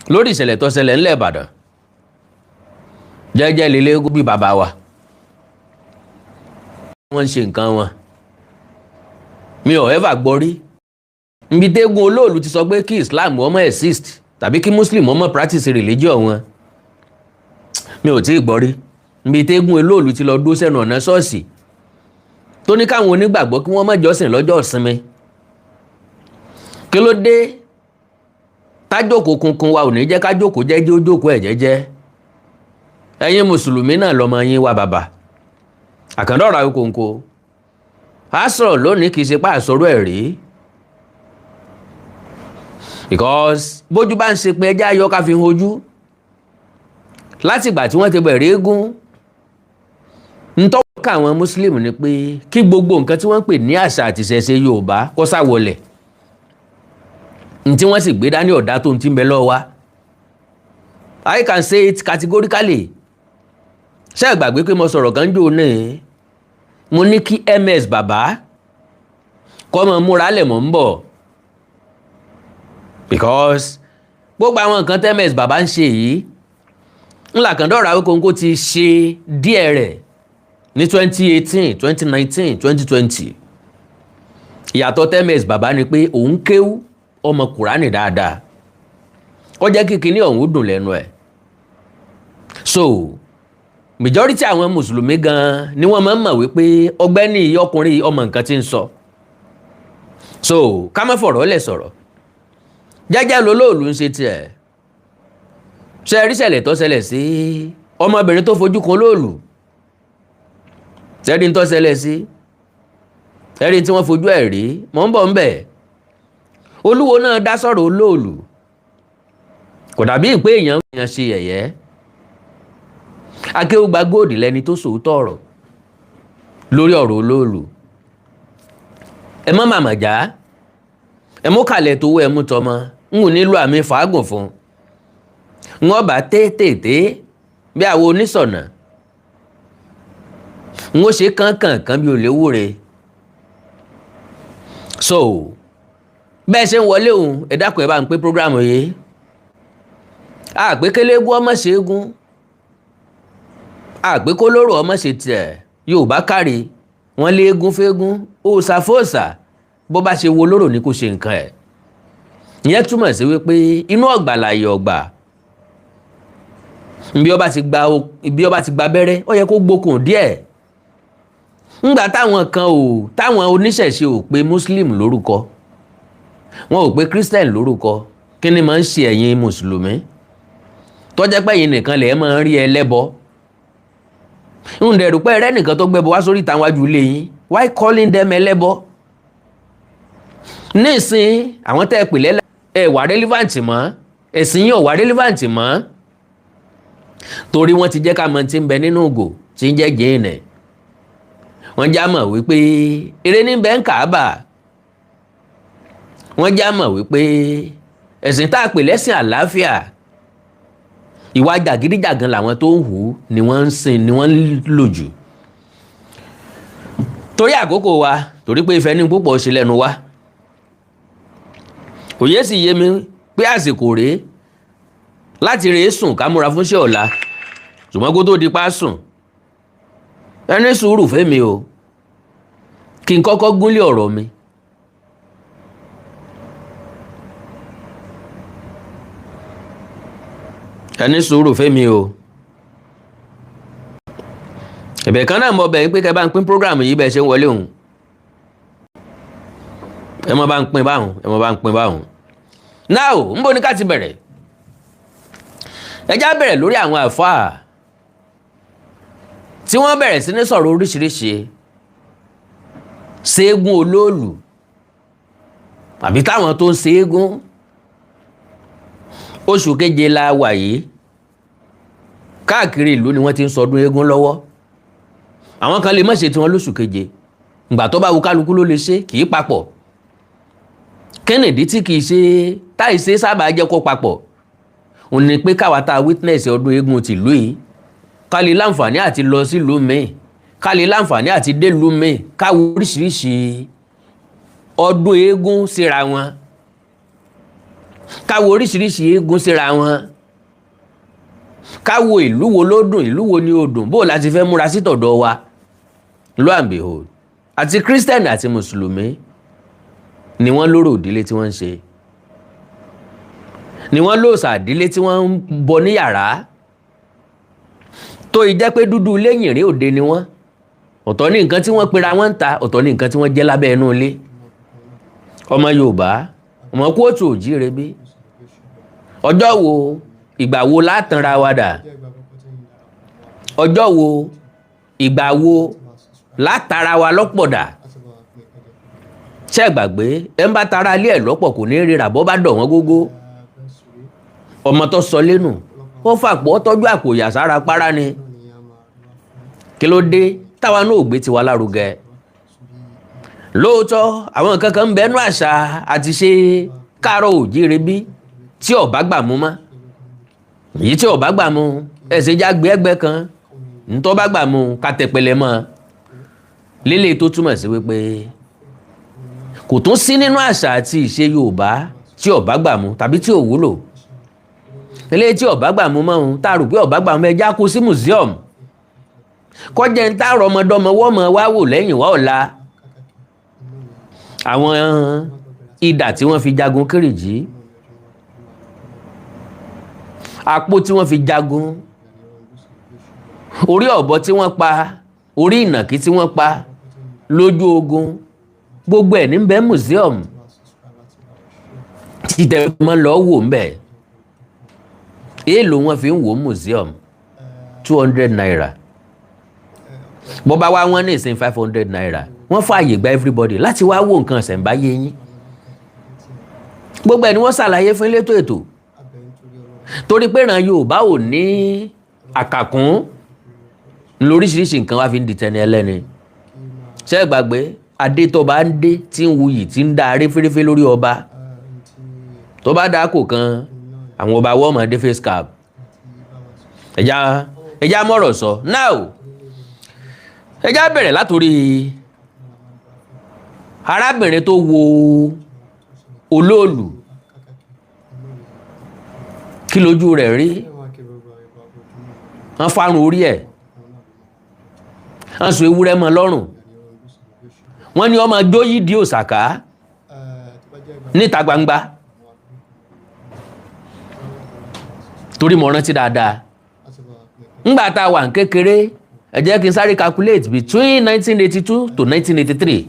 Lórí ìṣẹ̀lẹ̀ tó ṣẹlẹ̀ ńlẹ̀ Ìbàdàn, jẹ́jẹ́ lélẹ́gùn bí bàbá wa, wọ́n ń ṣe nǹkan wọn. Mi ò ever gbọ́ rí nbi tẹ́gun olóòlù ti sọ pé kí Islam ọmọ exist tàbí kí Muslim ọmọ practice religion wọn. Mi ò tí ì gbọ́ rí nbi tẹ́gun olóòlù ti lọ dó sẹ́nu ọ̀nà ṣọ́ọ̀ṣì tó ní káwọn onígbàgbọ́ kí wọ́n má jọ́sìn lọ́jọ́ ìsinmi. Kí ló dé tájókòó kunkun wa ò ní jẹ́ kájókòó jẹ́jẹ́, ó jókòó ẹ̀ jẹ́jẹ́? Ẹ̀yin mùsùlùmí náà lọ́mọ yín wá, bàbá àkàndọ̀rọ̀ Awíkonko a sọ̀rọ̀ lónìí. Kì í ṣe pé àsọ̀rọ̀ ẹ̀ rí, because bójú bá ń ṣe pé ẹjẹ́ ayọ́ ká fi hojú. Látìgbà tí wọ́n ti bẹ̀rẹ̀ eégún, ntọ́wọ́ ká àwọn Muslim ni pé kí gbogbo nǹkan tí wọ́n ń pè ní àṣà àti ìṣẹ̀ṣe Yorùbá kó sáwọlẹ̀. Ntí wọ́n sì gbé dání ọ̀dá tó ń ti ń bẹ lọ́wọ́ wa. I can say it categorically. Ṣé ẹ gbàgbé pé mo sọ̀rọ̀ kan jò ní, mo ní kí MS bàbá kọ́ mọ múra lẹ̀ mọ́ ń bọ̀, because gbogbo àwọn nǹkan tẹ́ MS bàbá ń ṣe yìí, ńlá Àkàndọ̀rọ̀ Awíkonko ti ṣe díẹ̀ rẹ̀ ní 2018, 2019, 2020. Ìyàtọ̀ tẹ́ MS bàbá ni pé òun kéwú, ọmọ Kùránì dáadáa, ó jẹ́ kí kinní ọ̀hún dùn lẹ́nu ẹ̀. So majority àwọn mùsùlùmí gan ni wọ́n máa ń mọ̀ wípé ọgbẹ́ni ọkùnrin ọmọ nǹkan tí ń sọ. So ká má fọ̀rọ̀ lẹ̀ sọ̀rọ̀, jẹ́jẹ́ lolóòlù ń ṣe tiẹ̀. Ṣe rí ṣẹlẹ̀ tó ṣẹlẹ̀ sí ọmọbìnrin tó fojú kan olóòlù? Ṣẹ́rí tó ṣẹlẹ̀ sí ẹ̀rí tí wọ́n fojú ẹ̀ rí? Mọ̀ ń bọ̀ ń bẹ̀. Olúwo náà dá sọ̀rọ̀ olóòlù, kò dàbí pé èèyàn èèyàn ṣe yẹ̀yẹ́. Akéwùgbà Gold lẹni tó sòótọ́ ọ̀rọ̀ lórí ọ̀rọ̀ olóòlù. Ẹ mọ́ màmá já, ẹ mú kalẹ̀ tó wọ́, ẹ mú tọmọ n ò nílò àmì fàágùn fún n ọba téètéèté bí àwọn onísọ̀nà n ó ṣe kánkànkan bí olè wúre. So bẹ́ẹ̀ ṣe ń wọlé òun, ẹ dákun, ẹ bá ń pé program yìí. Àpé kélégún ọmọ ṣeégún, àpé kólóró ọmọ ṣe tiẹ̀. Yorùbá kárí wọn lé eégún fẹ́gún, òòṣà fòòṣà. Bó bá ṣe wo lóró ni kò ṣe nǹkan ẹ̀. Ìyẹn túmọ̀ sí wípé inú ọ̀gbà láàyè ọ̀gbà. Ibi ọba ti gba abẹ́rẹ́, ó yẹ kó gbókùn díẹ̀. Ńgbà táwọn kan ò, táwọn oníṣẹ̀ṣe ò pe Muslim lórúkọ, wọn ò pe Christian lórúkọ, kí ni máa ń ṣe ẹ̀yin mùsùlùmí tó jẹ́ pé ẹ̀yin nìkan lè máa ń rí ẹlẹ́bọ? Ń dẹ̀rù pé ẹrẹ́ nìkan tó gbẹ́bọ wá sórí ìta wájú ilé yín. Why calling them ẹlẹ́bọ? Nísìn, àwọn tẹ́ ẹ pè lẹ́lẹ́ ẹ wà relevant mọ́, ẹ̀sìn yín ò wà relevant mọ́, torí wọ́n ti jẹ́ ká mọ̀ tí ń bẹ nínú ògò tí ń jẹ́ jẹ́ẹ̀nẹ̀. Wọ́n já mọ̀ wípé eré ní bẹ́ẹ̀ ń kàábà. Wọ́n já mọ̀ wípé ẹ̀sìn tá a pè lẹ́sìn àlàáfíà, ìwà jàgídíjàgan làwọn tó ń hù ni wọ́n ń sìn, ni wọ́n ń lò jù. Torí àkókò wa, torí pé ìfẹ́ ní púpọ̀ ṣe lẹ́nu wa, òye sì yé mi pé àsìkò rèé láti rèé sùn, ká múra fún ṣẹ́ ọ̀la. Ṣùgbọ́n kó tó di pa sùn, ẹni sùúrù fẹ́mi o, kí n kọ́kọ́ gúnlé ọ̀rọ̀ mi. Ẹni sùúrù fẹ́mi o. Ẹ̀bẹ̀ kan náà mo bẹ̀ yín pé kẹ́ bá ń pín program yìí. Bẹ́ẹ̀ ṣe ń wọlé òun, ẹ mọ bá ń pín báwọn, ẹ mọ bá ń pín báwọn. Now, ń bo ní ká ti bẹ̀rẹ̀? Ẹ já bẹ̀rẹ̀ lórí àwọn àfáà tí wọ́n bẹ̀rẹ̀ sí ní sọ̀rọ̀ oríṣiríṣi ṣeégún olóòlù àbí táwọn tó ń ṣeégún. Oṣù keje la wà yìí. Káàkiri ìlú ni wọ́n ti ń sọdún eégún lọ́wọ́. Àwọn kan lè má ṣe tiwọn lóṣù keje. Ìgbà tó bá wù kálukú ló lè ṣe, kì í papọ̀. Kennedy tí kì í ṣe táì ṣe sábà jẹ́ kó papọ̀ òun ni pé káwa tá a witness ọdún eégún tìlú yìí, ká lè láǹfààní àti lọ sílùú míì, ká lè láǹfààní àti délùú míì, káwo oríṣiríṣi ọdún eégún síra wọn. Káwo oríṣiríṣi eégún síra wọn, káwo ìlú wo ló dùn, ìlú wo ni ó dùn, bó láti fẹ́ múra sí tọ̀dọ̀ wa. Lo and behold, àti Christian àti Mùsùlùmí ni wọ́n lóró ìdílé tí wọ́n ń ṣe, ni wọ́n lóòsà ìdílé tí wọ́n ń bọ ní yàrá, tó ì jẹ́ pé dúdú lẹ́yìn rí òde ni wọ́n. Ọ̀tọ̀ ní nǹkan tí wọ́n pera wọ́n ń ta, ọ̀tọ̀ ní nǹkan tí wọ́n jẹ́ lábẹ́ inú ilé. Ọmọ Yorùbá, ọmọ kóòtù òjíire, bí ọjọ́ wo, ìgbà wo látànra wa dà? Ọjọ́ wo, ìgbà wo látara wa lọ́pọ̀ dà? Ṣé ẹ gbàgbé, ẹ ń bá tara ilé ẹ̀ lọ́pọ̀ kò ní ríra bọ́ bá dọ̀ wọ́n gógó. Ọmọ tó sọ lẹ́nu, ó fàpọ̀, ó tọ́jú àpò ìyàsára para ni. Kí ló dé táwa náà ò gbé tiwa lárugẹ? Lóòótọ́, àwọn nǹkan kan ń bẹnu àṣà àti ṣe káàárọ̀ òjíire bí tí ọba gbà mú mọ́. Èyí tí ọba gbà mú, ẹsẹ̀ jágbe ẹgbẹ́ kan ntọ́ bá gbà mú ká tẹpẹlẹ mọ́ lélẹ̀, tó túmọ̀ sí wípé kò tún sí nínú àṣà àti ìṣe Yorùbá tí ọba gbà mú tàbí tí ò wúlò. Eléyìí tí ọba gbà mú mọ́ ohun tá a rò pé ọba gbà mú, ẹja kó sí museum, kọjá ń tá rọmọdọ́mọ wọ́mọ wá wò lẹ́yìn wá ọ̀la. Àwọn idà tí wọ́n fi jagun Kírìjí, àpò tí wọ́n fi jagun, orí ọ̀bọ tí wọ́n pa, orí ìnàkí tí wọ́n pa lójú ogun, gbogbo ẹ̀ ní bẹ́ẹ̀ museum títẹ̀ mọ́ lọ́ọ́ wò ń bẹ̀. Èèlò wọn fi ń wò museum? ₦200. Bó bá wá wọ́n ní ìsìn ₦500. Wọ́n fààyè gba everybody láti wá wo nǹkan ṣẹ̀ǹbáyé yín. Gbogbo ẹ̀ ni wọ́n ṣàlàyé fún elétò ètò, torí pé ìran Yorùbá ò ní àkàkún lóríṣiríṣi nǹkan wá fi ń di tẹni ẹlẹ́ni. Ṣé ẹ gbàgbé adé tó bá ń dé tí ń wuyì, tí ń dá aré fẹ́rẹ́fẹ́ lórí ọba, tó bá dá kò kan àwọn ọba wọ́ọ̀mọ̀ dé face cap? Ẹja ẹja mọ̀rọ̀ sọ now. Ẹja bẹ̀rẹ̀ látòrí arábìnrin tó wo olóòlù. Kí lójú rẹ̀ rí? Wọ́n fárun orí ẹ̀, wọ́n so ewúrẹ́ mọ́ lọ́rùn, wọ́n ní ọmọ jóyìdí òsàká níta gbangba. Torí mo rántí dáadáa ńgbà tá a wà ní kékeré, ẹ jẹ́ kí n sáré calculate: between 1982 to 1983,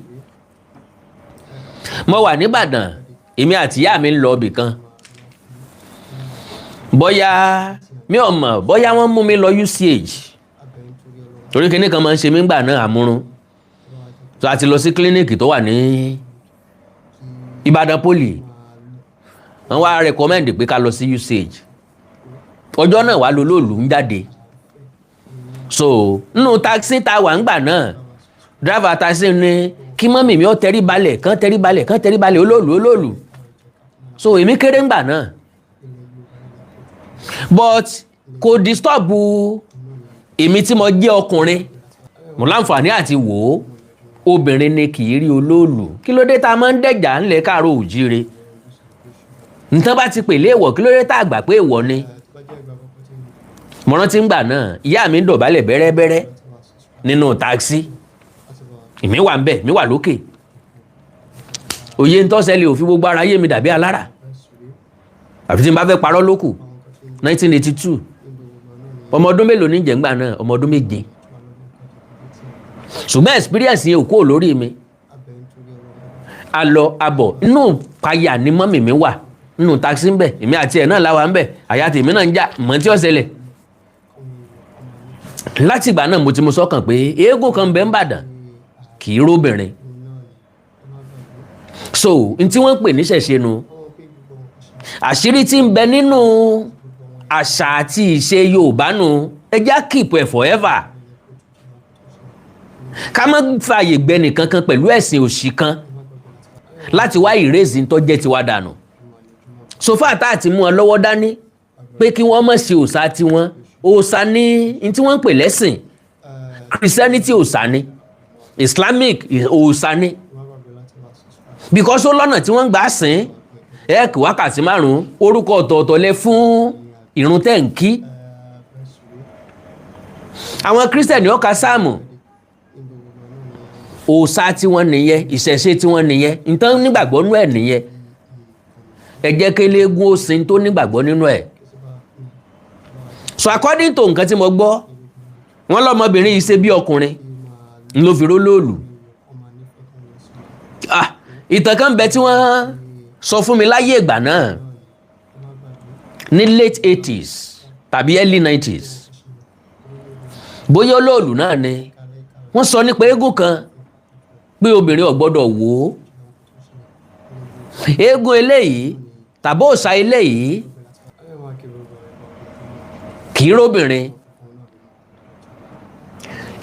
mo wà nìbàdàn. Èmi àti ìyá mi ń lọ ibì kan, bóyá mi ò mọ̀ bóyá wọ́n mú mi lọ UCH, torí kinní kan máa ń ṣe mí gbà náà, àmúrun tó a ti lọ sí clinic tó wà ní Ìbàdàn Poly. Wọ́n wá recommend pé ká lọ sí UCH. Ọjọ́ náà wà lólóòlù ń jáde. So nínú taxi tá a wà ń gbà náà, driver taxi ní kí mummy mi ó tẹrí balẹ̀, kán tẹrí balẹ̀, kán tẹrí balẹ̀, olóòlù, olóòlù. So èmi kéré ń gbà náà, but kò disturb èmi tí mo jẹ́ ọkùnrin. Mo láǹfààní àti wò ó. Obìnrin ni kì í rí olóòlù. Kí ló dé tá a máa ń dẹ̀jà ńlẹ̀ káàárọ̀ òjíire? Nǹkan bá ti pè léèwọ̀, kí ló dé tá a gbà pé èèwọ̀ ni? Mo rántí ńgbà náà, ìyá mi ń dọ̀bálẹ̀ bẹ́rẹ́bẹ́rẹ́ nínú taxi. Èmi wà ń bẹ̀, mi wà lókè. Òye ń tọ́sẹ̀lẹ̀ òfin gbogbo ara yé mi dàbí alára, àfi tí n bá fẹ́ parọ́ lókù. 1982, ọmọ ọdún mélòó ní jẹ̀ngbà náà? Ọmọ ọdún 7. Ṣùgbọ́n experience yẹn ò kúrò lórí mi. A lọ abọ̀ inú payà ni mummy mi wà nínú taxi ń bẹ̀. Èmi àti ẹ̀ náà láwa ń bẹ̀. Àyà tèmi náà ń jà mọ́ tí ó ṣẹlẹ̀. Láti ìgbà náà mo ti mú sọ́kàn pé eégún kan bẹ́ ń bàdàn kì í róbìnrin. So n tí wọ́n ń pè ní ṣẹ̀ṣe nu, àṣírí tí ń bẹ nínú àṣà àti ìṣe Yorùbá nu. Ẹ já keep ẹ̀ forever, ká má fààyè gbẹ nìkankan pẹ̀lú ẹ̀sìn òṣì kan láti wá ìrèzì tó jẹ́ tiwa dànù. So far tá àti mú wọn lọ́wọ́ dání pé kí wọ́n má ṣe òòṣà tiwọn. Òòṣà ní ní tí wọ́n ń pè lẹ́sìn. Christianity, òòṣà ni. Islamic, òòṣà ni, because ó lọ́nà tí wọ́n ń gbà sìn. Ẹ kí wákàtí 5, orúkọ ọ̀tọ̀ọ̀tọ̀ lẹ fún ìrun tẹ́ ń kí. Àwọn Kírísítẹ̀nì ó ka sáàmù, òòṣà tí wọ́n nìyẹn, ìṣẹ̀ṣe tí wọ́n nìyẹn, nǹkan nígbàgbọ́ nínú ẹ̀ nìyẹn. Ẹ jẹ́ kí eléégún ó sin tó nígbàgbọ́ nínú ẹ̀. So according to nǹkan tí mo gbọ́, wọ́n lọ́mọbìnrin yìí ṣe bí ọkùnrin ń ló fi rólóòlù. Ah, ìtàn kan bẹ tí wọ́n sọ fún mi láyé ìgbà náà ní late 80s tàbí early 90s, bóyá olóòlù náà ni. Wọ́n sọ nípa eégún kan pé obìnrin ò gbọ́dọ̀ wò ó. Eégún eléyìí tàbí òòṣà eléyìí kì í róbìnrin.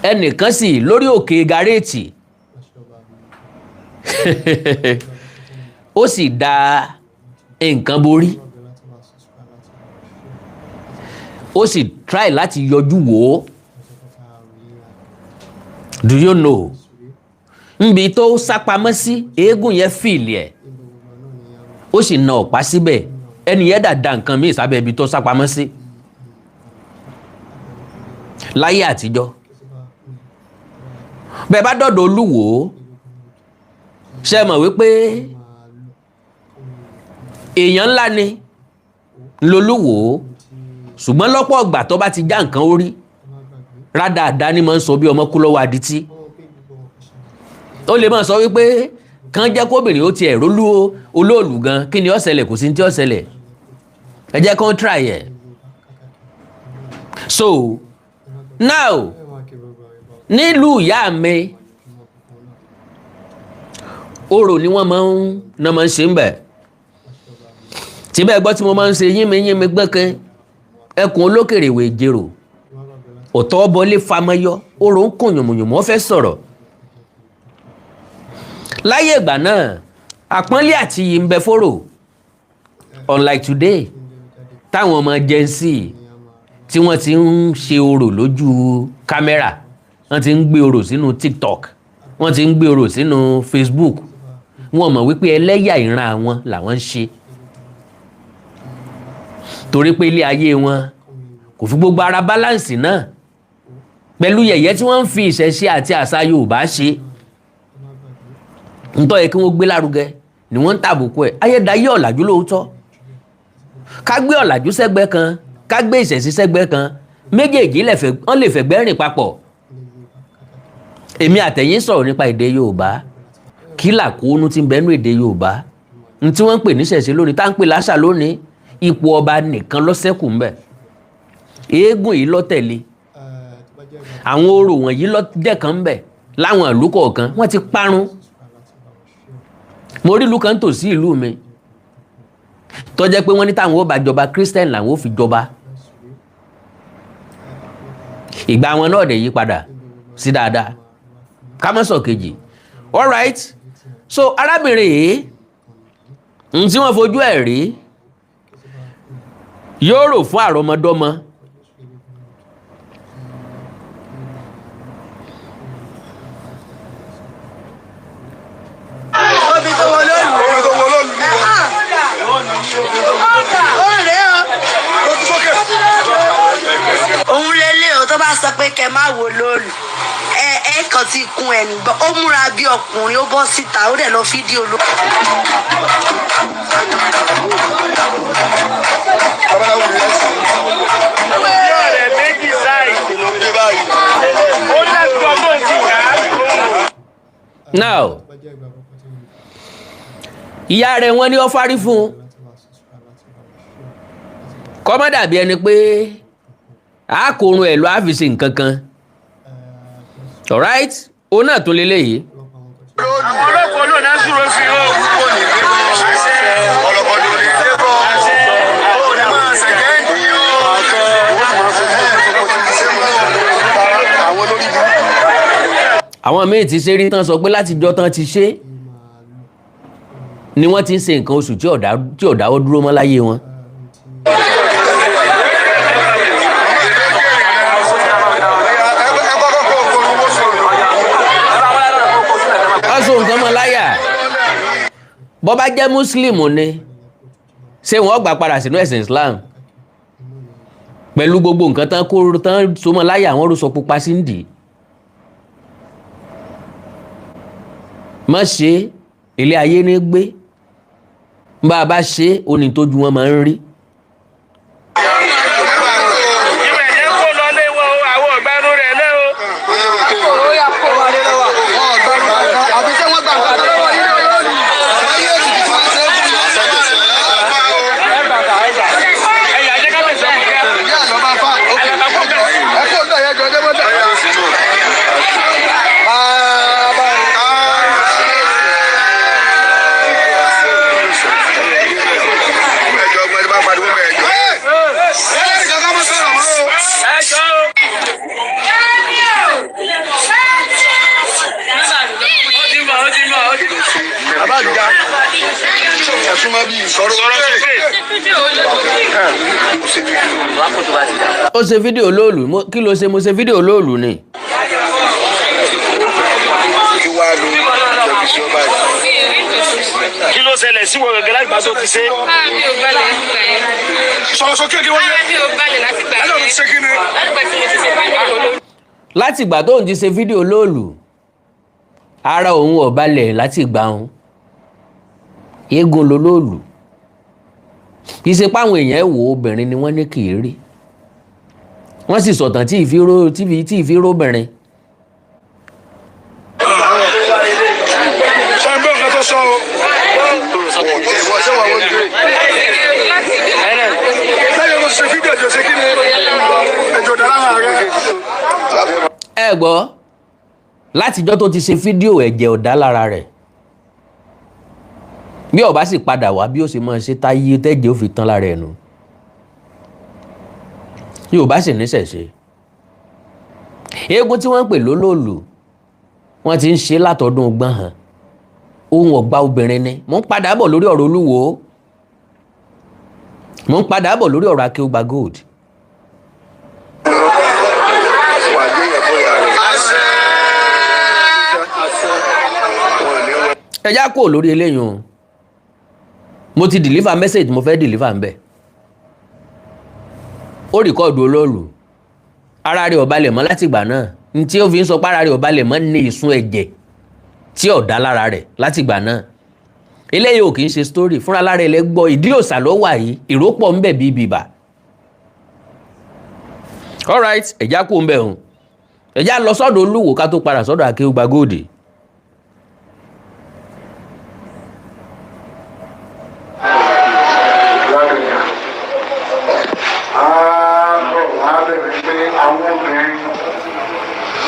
Ẹnìkan sì lórí òkè gàréètì, ó sì da nǹkan borí, ó sì try láti yọjú wò ó. Do you know, nbi tó sápamọ́ sí, eégún yẹn feel ẹ̀, ó sì na ọ̀pá síbẹ̀. Ẹni yẹn dà da nǹkan míì sábẹ́ ibi tó sápamọ́ sí. Láyé àtijọ́, bẹ́ẹ̀ bá dọ̀dọ̀ Olúwo, ṣe mọ̀ wípé èèyàn ńlá ni lolúwo, ṣùgbọ́n lọ́pọ̀ ọgbà tó bá ti já nǹkan orí rádaràda ni máa ń sọ bí ọmọ kú lọ́wọ́ adití. Ó lè máa sọ wípé kàn jẹ́ kóbìnrin ó tiẹ̀ rólú olóòlù gan, kí ni ó ṣẹlẹ̀? Kò sí ní tí ó ṣẹlẹ̀, ẹ jẹ́ kán try ẹ̀. So now, nílùú ìyá mi, orò ni wọ́n máa ń ná máa ń ṣe ń bẹ̀. Tí bẹ́ẹ̀ gbọ́ tí mo máa ń ṣe yínmi yínmi gbẹ́kẹ́, ẹkùn olókèrè wè jèrò, ọ̀tọ̀ bọlé famọ́yọ́, orò ń kùn yùmùyùmù, ó fẹ́ sọ̀rọ̀. Láyé ìgbà náà, àpọ́nlé àti iyì ń bẹ fóró, unlike today táwọn ọmọ Gen Z tí wọ́n ti ń ṣe orò lójú kámẹ́rà, wọ́n ti ń gbé orò sínú TikTok, wọ́n ti ń gbé orò sínú Facebook. Wọ́n mọ̀ wípé ẹlẹ́yà ìran àwọn làwọn ń ṣe, torí pé ilé ayé wọn kò fi gbogbo ara balance náà pẹ̀lú yẹ̀yẹ́ tí wọ́n ń fi ìṣẹ̀ṣe àti àṣà Yorùbá ṣe. Ntọ́ yẹ kí wọ́n gbé lárugẹ ni wọ́n ń tàbùkù ẹ̀. Ayédáyé ọ̀làjú lóòótọ́, ká gbé ọ̀làjú sẹ́gbẹ́ kan, ká gbé ìṣẹ̀ṣe sẹ́gbẹ́ kan, méjèèjì wọ́n lè fẹ̀gbẹ́ rìn papọ̀. Èmi àtẹ̀yìn sọ̀rọ̀ nípa èdè Yorùbá, kí làkóónú ti ń bẹ́nu èdè Yorùbá n tí wọ́n ń pè ní ìṣẹ̀ṣe lónìí, tá ń pè láṣà lónìí. Ipò ọba nìkan ló ṣẹ́kù ń bẹ̀. Eégún yìí ló tẹ̀lé, àwọn orò wọ̀nyí ló dẹ̀kan ń bẹ̀. Láwọn ìlú kọ̀ọ̀kan, wọ́n ti parun. Mo rí ìlú kan tòsí ìlú mi tó jẹ́ pé wọ́n ní táwọn ó bá jọba, Christian làwọn ó fi jọba. Ìgbà wọn náà dẹ̀ yí padà sí dáadáa, ká má sọ kejì. Alright, so arábìnrin yìí, n tí wọ́n fojú ẹ̀ rí yóò rò fún àrọ́mọdọ́mọ. Omi tó wọlé lù. Omi tó wọlé lù ní wọn. Ó rèé o. Lójú sókè. Òun lélẹ̀ o tó bá sọ pé kẹ má wo lóòlù. Ẹ ẹ kàn ti kun ẹ̀ nígbà. Ó múra bí ọkùnrin, ó bọ́ síta, ó dẹ̀ lọ fídíò ló. Babaláwo ni ẹ sìn. Ọ̀rẹ́ méjì sáì. Ló dé báyìí. Ó lẹ́kọ̀ọ́ mọ̀ sí ìyá. Now, ìyá rẹ̀, wọ́n ní ó fárí fún un kó má dàbí ẹni pé àákòrun ẹ̀ ló á fi ṣe nǹkan kan. Alright, òun náà tún lélẹ́yìí. Àwọn ọlọ́pàá ló náà sùúrù sí o. Ọlọ́kọ̀ ló ní dé bọ̀. Ó ní máa ṣẹ̀kẹ́ ní o. Àwọn olórí burúkú. Àwọn míì ti ṣe rí tán, sọ pé látijọ́ tán ti ṣe ni wọ́n ti ń ṣe nǹkan oṣù tí ò dáwọ́ dúró mọ́ láyé wọn. Ẹ kọ́kọ́ kó owó sọ̀rọ̀. Wọ́n so nǹkan mọ́ láyà. Bọ́ bá jẹ́ mùsùlùmí ni. Ṣé wọ́n gbà padà sínú ẹ̀sìn Islam pẹ̀lú gbogbo nǹkan tán kó tán sọmọ láyà, àwọn rúṣọ pupa sí ń dì í? Má ṣe ilé ayé ní gbé bá a bá ṣe, ó ní tójú wọn máa ń rí. Ìwẹ̀ yẹn kó lọ lé wọn o, àwọn ọ̀gbẹ́nu rẹ̀ lé o. Àbí ṣé wọ́n gbà nǹkan lọ́wọ́ yín lónìí? Ẹ̀yà jẹ́ ká lè sọ fún yà. Ìyá àlọ́ máa fà. Ẹ kó ń dọ̀ yẹn jọ dé mọ́tò. Bàbá. Ẹjọ́ ọgbọ́n ẹni bá pariwo bẹ́ẹ̀ jọ. Ẹlẹ́rìí kankan mọ́ sọ̀rọ̀ mọ́ o. Ẹ jọ o. Ó ti mọ̀, ó ti mọ̀, ó ti mọ̀. Bàbá àdìgá, ẹ̀sùn máa bí Sọ̀rọ̀ Sọ̀rọ̀ sókè. sókè. Ó ṣe fídíò lóòlù. Kí ló ṣe? Mo ṣe fídíò lóòlù ni. Kí wàá lo ìjọba ìjọba yìí? Kí ló ṣẹlẹ̀ sí wọn gẹ́gẹ́ láti gbà tó ti ṣe? Ara mi ò balẹ̀ látìgbà yẹn. Sọ̀rọ̀ sókè kí wọ́n Ara yẹ. mi ò balẹ̀ látìgbà Ẹlẹ́rìí yẹn. ti ṣe kí ni? Látìgbà tí mo ti ṣe fídíò olóòlù. Láti ìgbà tóun ti ṣe fídíò lóòlù, ara òun ò balẹ̀ láti ìgbà òun. Eégún lolóòlù, kì í ṣe páwọn èèyàn wò, obìnrin ni wọ́n ní kì í rí. Wọ́n sì sọ̀tàn tí ìfiró tí ìfiróbìnrin. Ṣé ń gbọ́ nǹkan tó sọ o? Ìwọ ṣé wà wọ́n dé? Lẹ́yìn tó ṣe fídíò ẹ̀jọ̀ ṣe kí ni? Ẹ̀jọ̀ dára hàn rẹ̀. Ẹ gbọ́, látijọ́ tó ti ṣe fídíò, ẹ̀jẹ̀ ò dá lára rẹ̀. Bí ó bá sì padà wá, bí ó ṣe máa ṣe táyé tẹ́jẹ̀ ó fi tán lára ẹ̀ nù. Yorùbá sì níṣẹ̀ṣe. Eégún tí wọ́n ń pè lólòlù, wọ́n ti ń ṣe látọdún gbọ́n hàn. Ohun ọ̀gbà obìnrin ni. Mò ń padà bọ̀ lórí ọ̀rọ̀ Olúwo, mò ń padà bọ̀ lórí ọ̀rọ̀ Akéúgba Gold. Wà á gbé yẹn fún ìyá rẹ̀. Wọn ò ní wọ́n. Ẹ já kúrò lórí eléyìí o. Mo ti deliver message mo fẹ́ deliver ń bẹ̀. Ó record olóòlù, ara rẹ̀ ò balẹ̀ mọ́ látìgbà náà. N tí ó fi ń sọ pé ara rẹ̀ ò balẹ̀ mọ́ ní ìsun ẹ̀jẹ̀ tí ò dá lára rẹ̀ látìgbà náà. Eléyìí ò kì í ṣe story fúnra lára ẹ̀. Lẹ́ gbọ́, ìdí òòsà ló wà yìí, ìró pọ̀ ń bẹ̀ bíi bìbà. Alright, ẹ̀já kú ń bẹ̀ hùn. Ẹ̀já lọ sọ́dọ̀ Olúwo ká tó padà sọ́dọ̀ Akéúgba Gold. Ládùúgbò ààbọ̀ wá bẹ̀rẹ̀ pé àwọn obìnrin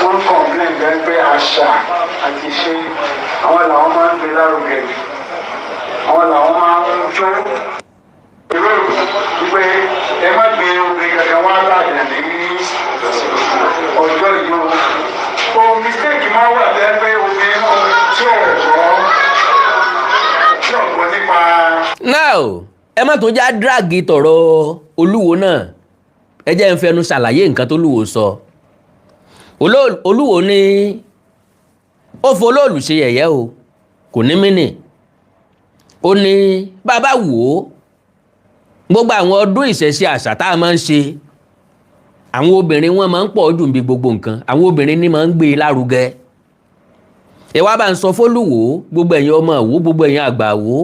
wọ́n complain bẹ́ẹ̀ pé àṣà àti ṣe àwọn làwọn máa ń gbé lárugẹ jù, àwọn làwọn máa ń jó èrò wípé ẹ má gbé obìnrin kankan wá láàyè ní ọjọ́ yìí o. O mistake máa wà bẹ́ẹ̀ pé obìnrin náà tí ò gbọ́ nípa. Now, ẹ má tún já drag tọ̀rọ̀ Olúwo náà. Ẹ jẹ́ ń fẹnu ṣàlàyé nǹkan tó lúwo sọ. Olúwo ní ó folóòlù ṣe yẹ̀yẹ́ o, kò ní mínì. Ó ní bàbá wò ó, gbogbo àwọn ọdún ìṣẹ̀ṣe, àṣà tá a máa ń ṣe, àwọn obìnrin wọn máa ń pọ̀ jù níbi gbogbo nǹkan, àwọn obìnrin ní máa ń gbé e lárugẹ. Ẹ wá bá ń sọ fólúwo, gbogbo ẹ̀yin ọmọ wò, gbogbo ẹ̀yin àgbà wò,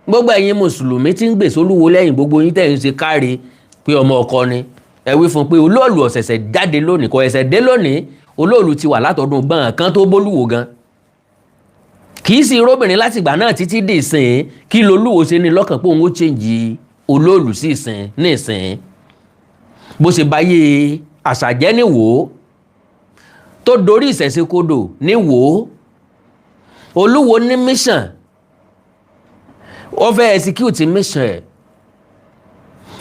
gbogbo ẹ̀yin mùsùlùmí tí ń gbèsè Olúwo lẹ́yìn, gbogbo yín tẹ̀ ń ṣe káre pé ọmọ ọkọ ni, ẹ wí fún un pé olóòlù ọ̀sẹ̀sẹ̀ jáde lónìí, kò ẹ̀sẹ̀ dé lónìí. Olóòlù ti wà látọdún gbọ̀n kan tó bólúwo gan, kì í sì róbìnrin látìgbà náà títí dì ìsìn. Kí lolúwo ṣe ní lọ́kàn pé òun ó change olóòlù sí ìsìn ní ìsìn? Bó ṣe báyé àṣàjẹ́ ní wò ó, tó dorí ìṣẹ̀ṣe kodò ní wò ó. Olúwo ní mission, ó fẹ́ execute mission ẹ̀.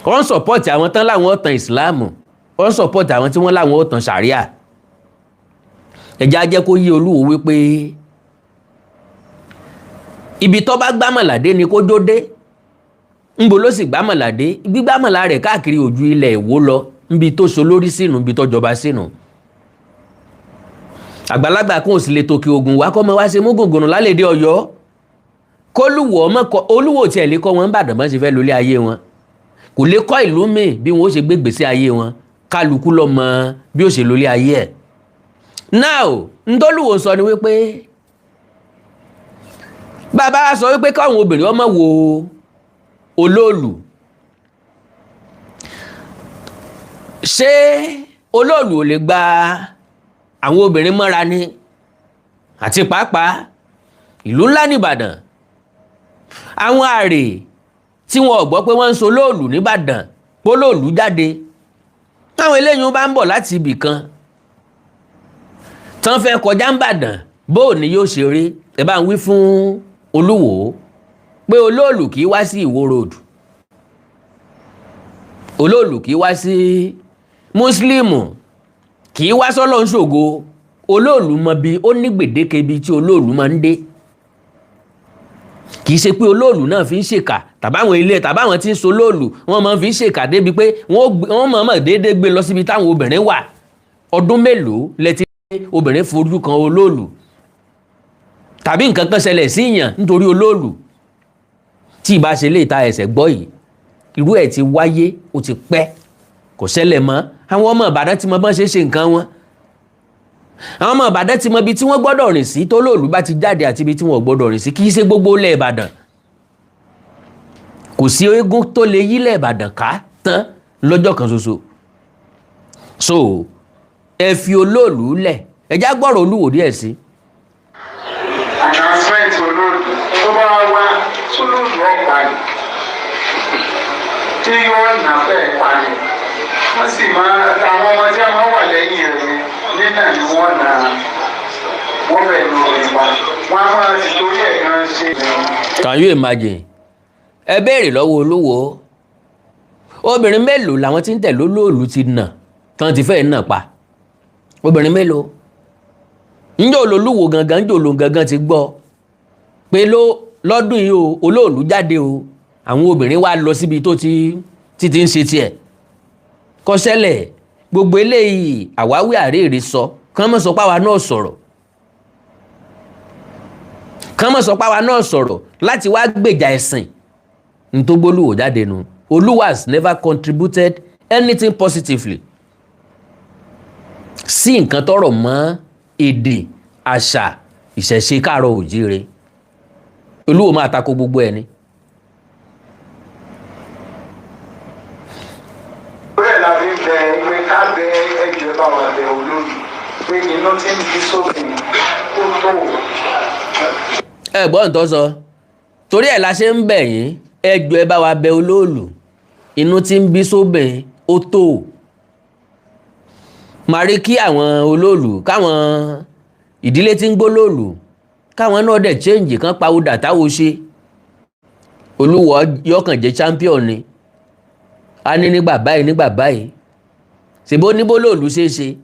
Ó ń support àwọn tán láwọn ó tan ìsìláàmù, ó ń support àwọn tí wọ́n láwọn ó tan sàríà. Ẹ̀jẹ̀ á jẹ́ kó yí Olúwo wípé ibi tó bá gbámọ̀ládé ni kó jó dé. Ńbo ló sì gbámọ̀ládé? Gbígbámọ̀lá rẹ̀ káàkiri ojú ilẹ̀ Ìwó lọ, níbi tó so lórí sínú, níbi tó jọba sínú. Àgbàlagbà kan ò sì lè tòkè ògùn wá kọ́ mọ wá ṣe mú gògùn lálẹ́dẹ̀ Ọ̀yọ́. Kólúwò ọmọ kọ olúwo tiẹ̀ lè kọ́ wọn n'Ìbàdàn bọ́n ṣe fẹ́ lólé ayé wọn, kò lè kọ́ ìlú míì bí wọn ó ṣe gbégbèsè ayé wọn. Kálukú ló mọ bí ó ṣe lólé ayé ẹ̀. Now, ntọ́lúwo sọ ni wípé bàbá sọ wípé káwọn obìnrin ọmọ wo olóòlù. Ṣé olóòlù ò lè gba àwọn obìnrin mọ́ra ni? Àti pàápàá ìlú ńlá nìbàdàn, àwọn àrè tí wọn ò gbọ́ pé wọ́n ń so olóòlù nìbàdàn, pólóòlù jáde, táwọn eléyìí bá ń bọ̀ láti ibì kan tán fẹ́ kọjá n'Ìbàdàn, bóò ni yóò ṣe rí? Ẹ bá ń wí fún olúwo pé olóòlù kì í wá sí Ìwó Road, olóòlù kì í wá sí mùsùlùmù, kì í wá sọ́lọ́ ń ṣògo. Olóòlù mọ bí ó ní gbèdéke ibi tí olóòlù máa ń dé. Kì í ṣe pé olóòlù náà fi ń ṣèkà, tàbáwọn ilé tàbáwọn tí ń so olóòlù wọn máa fi ń ṣèkà débi pé wọ́n mọ̀ọ́mọ̀ déédéé gbé lọ síbi táwọn obìnrin wà. Ọdún mélòó lẹ ti obìnrin fojú kan olóòlù tàbí nǹkan kan ṣẹlẹ̀ sí yàn nítorí olóòlù? Tí ìbá ṣe lè ta ẹsẹ̀ gbọ́ yìí, irú ẹ̀ ti wáyé, ó ti pẹ́, kò ṣẹlẹ̀ mọ́. Àwọn ọmọ Ìbàdàn ti mọ bọ́n ṣe ṣe nǹkan wọn. Àwọn ọmọ Ìbàdàn ti mọ ibi tí wọ́n gbọ́dọ̀ rìn sí tó lóòlù bá ti jáde àti ibi tí wọ́n gbọ́dọ̀ rìn sí. Kì í ṣe gbogbo ilẹ̀ Ìbàdàn, kò sí eégún tó lè yílẹ̀ Ìbàdàn ká tán lọ́jọ́ kan ṣoṣo. So ẹ fi olóòlù lẹ̀, ẹ já gbọ́rọ̀ olúwo díẹ̀ sí. Announcement olóòlù tó bá wá sólóòlù ọ̀pá ni tí yóò nà fẹ́ pa ni, wọ́n sì máa àwọn ọmọ tí wọ́n wà lẹ́yìn rẹ̀ nínà ni wọ́n nà wọ́n fẹ́ lò rẹ̀ pa, wọ́n á máa ti torí ẹ̀ gan ṣe. Can you imagine? Ẹ béèrè lọ́wọ́ olúwo, obìnrin mélòó làwọn tí ń tẹ̀lé olóòlù ti nà tán ti fẹ́ nà pa? Obìnrin mélòó? Njẹ́ olólùwò gangan, njẹ́ olóhùn gangan ti gbọ́ pé ló lọ́dún yìí o, olóòlù jáde o, àwọn obìnrin wá lọ síbi tó ti ti ń ṣe tiẹ̀? Kò ṣẹlẹ̀. Gbogbo eléyìí, àwáwí àríèrè sọ kán mọ̀, sọ páwa náà sọ̀rọ̀, kán mọ̀ sọ páwa náà sọ̀rọ̀ láti wá gbèjà ẹ̀sìn ntógbólúwò jáde nu. Olúwa has never contributed anything positively sí nǹkan tọ́rọ̀ mọ́ èdè, àṣà, ìṣẹ̀ṣe káàárọ̀ òjíire. Olúwo máa tako gbogbo ẹ̀ ni. Bẹ́ẹ̀ la fi ń bẹ pé ká bẹ ẹjọ́, bá wa bẹ olórí pé inú tí ń bí sófin kó tó. Ẹ gbọ́ nǹkan sọ, torí ẹ̀ la ṣe ń bẹ̀ yín, ẹ jọ̀ọ́, ẹ bá wa bẹ olóòlù, inú tí ń bí sóbìn ó tó. Màá rí kí àwọn olóòlù, káwọn ìdílé tí ń gbólóòlù, káwọn náà dẹ̀ change, kan pawódà táwo ṣe. Olúwo yọkàn jẹ́ champion ni a ní nígbà báyìí, nígbà báyìí, ṣèbó níbó lòlù ṣeé ṣe.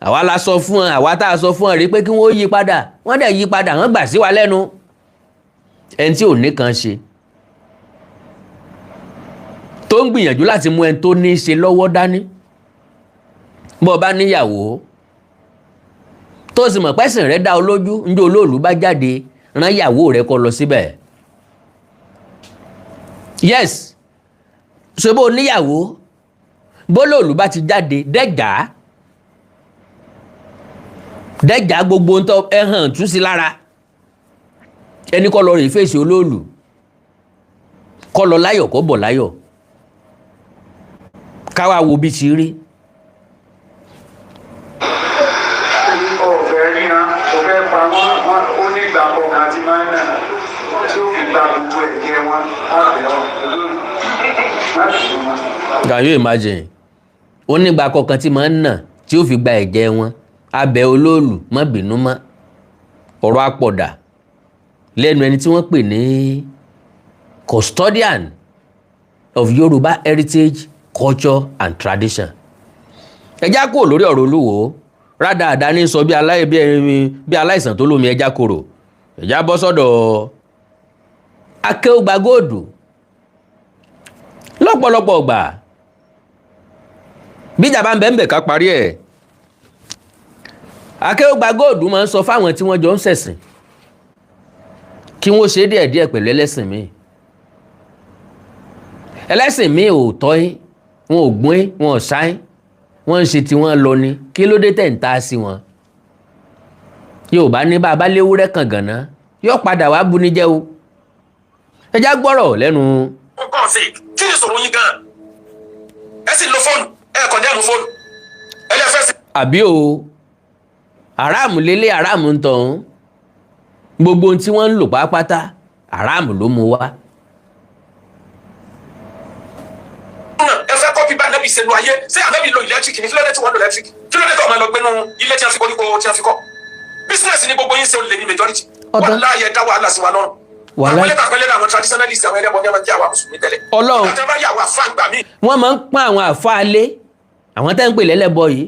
Àwa la sọ fún ọ, àwa tá a sọ fún ọ rí pé kí wọ́n yí padà, wọ́n dẹ̀ yí padà, wọ́n gbà sí wa lẹ́nu. Ẹni tí ò ní kan ṣe tó ń gbìyànjú láti mú ẹni tó ní í ṣe lọ́wọ́ dání. Bó o bá níyàwó tó sì mọ̀ pẹ́sìn rẹ̀ dá ọ lójú, njẹ́ olóòlù bá jáde, rán ìyàwó rẹ̀ kó lọ síbẹ̀. Yes, ṣe bó o níyàwó, bólóòlù bá ti jáde, dẹ́jà dẹ́jà, gbogbo ń tọ́ ẹ hàn tún sí lára ẹni kọ́ lọ rè fèsì olóòlù, kọ́ lọ láyọ̀, kọ́ bọ̀ láyọ̀, káwá wo bí ti rí. Ọ̀fẹ́ ríran, ọ̀fẹ́ pa wọ́n, wọ́n ó ní ìgbà kọ̀ọ̀kan tí máa ń nà tí ó fi gba gbogbo ẹ̀jẹ̀ wọn. Á bẹ̀ ọ́ olórí má sì wọn. Can you imagine? Ó nígbà kọ̀ọ̀kan tí máa ń nà tí ó fi gba ẹ̀jẹ̀ wọn, abẹ olóòlù má bínú mọ́. Ọ̀rọ̀ apọ̀dà lẹ́nu ẹni tí wọ́n pè ní custodian of Yorùbá heritage, culture and tradition. Ẹjá kúrò lórí ọ̀rọ̀ olúwo rádaràda ní sọ bí aláì bí aláìsàn tó lómi ẹja korò. Ẹjá bọ́ sọ́dọ̀ akéwùgbà góòdù. Lọ́pọ̀lọpọ̀ ọgbà, bíjà bá ń bẹ̀ ń bẹ̀ ká parí ẹ̀. Akéwùgbà góòdù máa ń sọ fáwọn tí wọ́n jọ ń ṣẹ̀sìn. Kí wọ́n ṣe díẹ̀díẹ̀ pẹ̀lú ẹlẹ́sìn míì. Ẹlẹ́sìn míì ò tọ́ yín, wọn ò gbọ́n yín, wọn ò sáyín, wọ́n ń ṣe tiwọn lọ ni. Kí ló dé tẹ̀ ń ta sí wọn? Yorùbá ní bá a bá léwúrẹ́ kan gànà, yóò padà wá buni jẹ́ o. Ẹ já gbọ́rọ̀ lẹ́nu. Ó kàn sí, kí ni ìṣòro yín gan? Ẹ sì lo fóònù, ẹ condemn fóònù, ẹ lè fẹ́ sí. Àbí o, aráàmù lélẹ̀, aráàmù ń tọ̀hún, gbogbo ohun tí wọ́n ń lò pátápátá, aráàmù ló mú wá. Ẹ fẹ́ copy bá Ànábì ṣe lu ayé. Ṣé Ànábì lo electric ni? Kí ló dé tí wọ́n lo electric? Kí ló dé tó ọmọ lọ gbénu ilé tí wọ́n fi koríko tí wọ́n fi kọ́? Business ni gbogbo yín ṣe, olè ní majority. Ọ̀tọ̀. Wàláhì, ẹ dá wàhálà sí wa lọ́rùn. Wàláhì. Àpẹẹrẹ àpẹẹrẹ, àwọn traditionalist, àwọn ẹlẹ́bọn ní ọmọ jẹ́ àwa mùsùlùmí tẹ́lẹ̀. Ọlọ́run. Ìgbà tí wọ́n bá yà wá fáǹgbà míì. Wọ́n máa ń pọ́n àwọn àfáà lé, àwọn tẹ́ ń pè lẹ́lẹ́bọ yìí,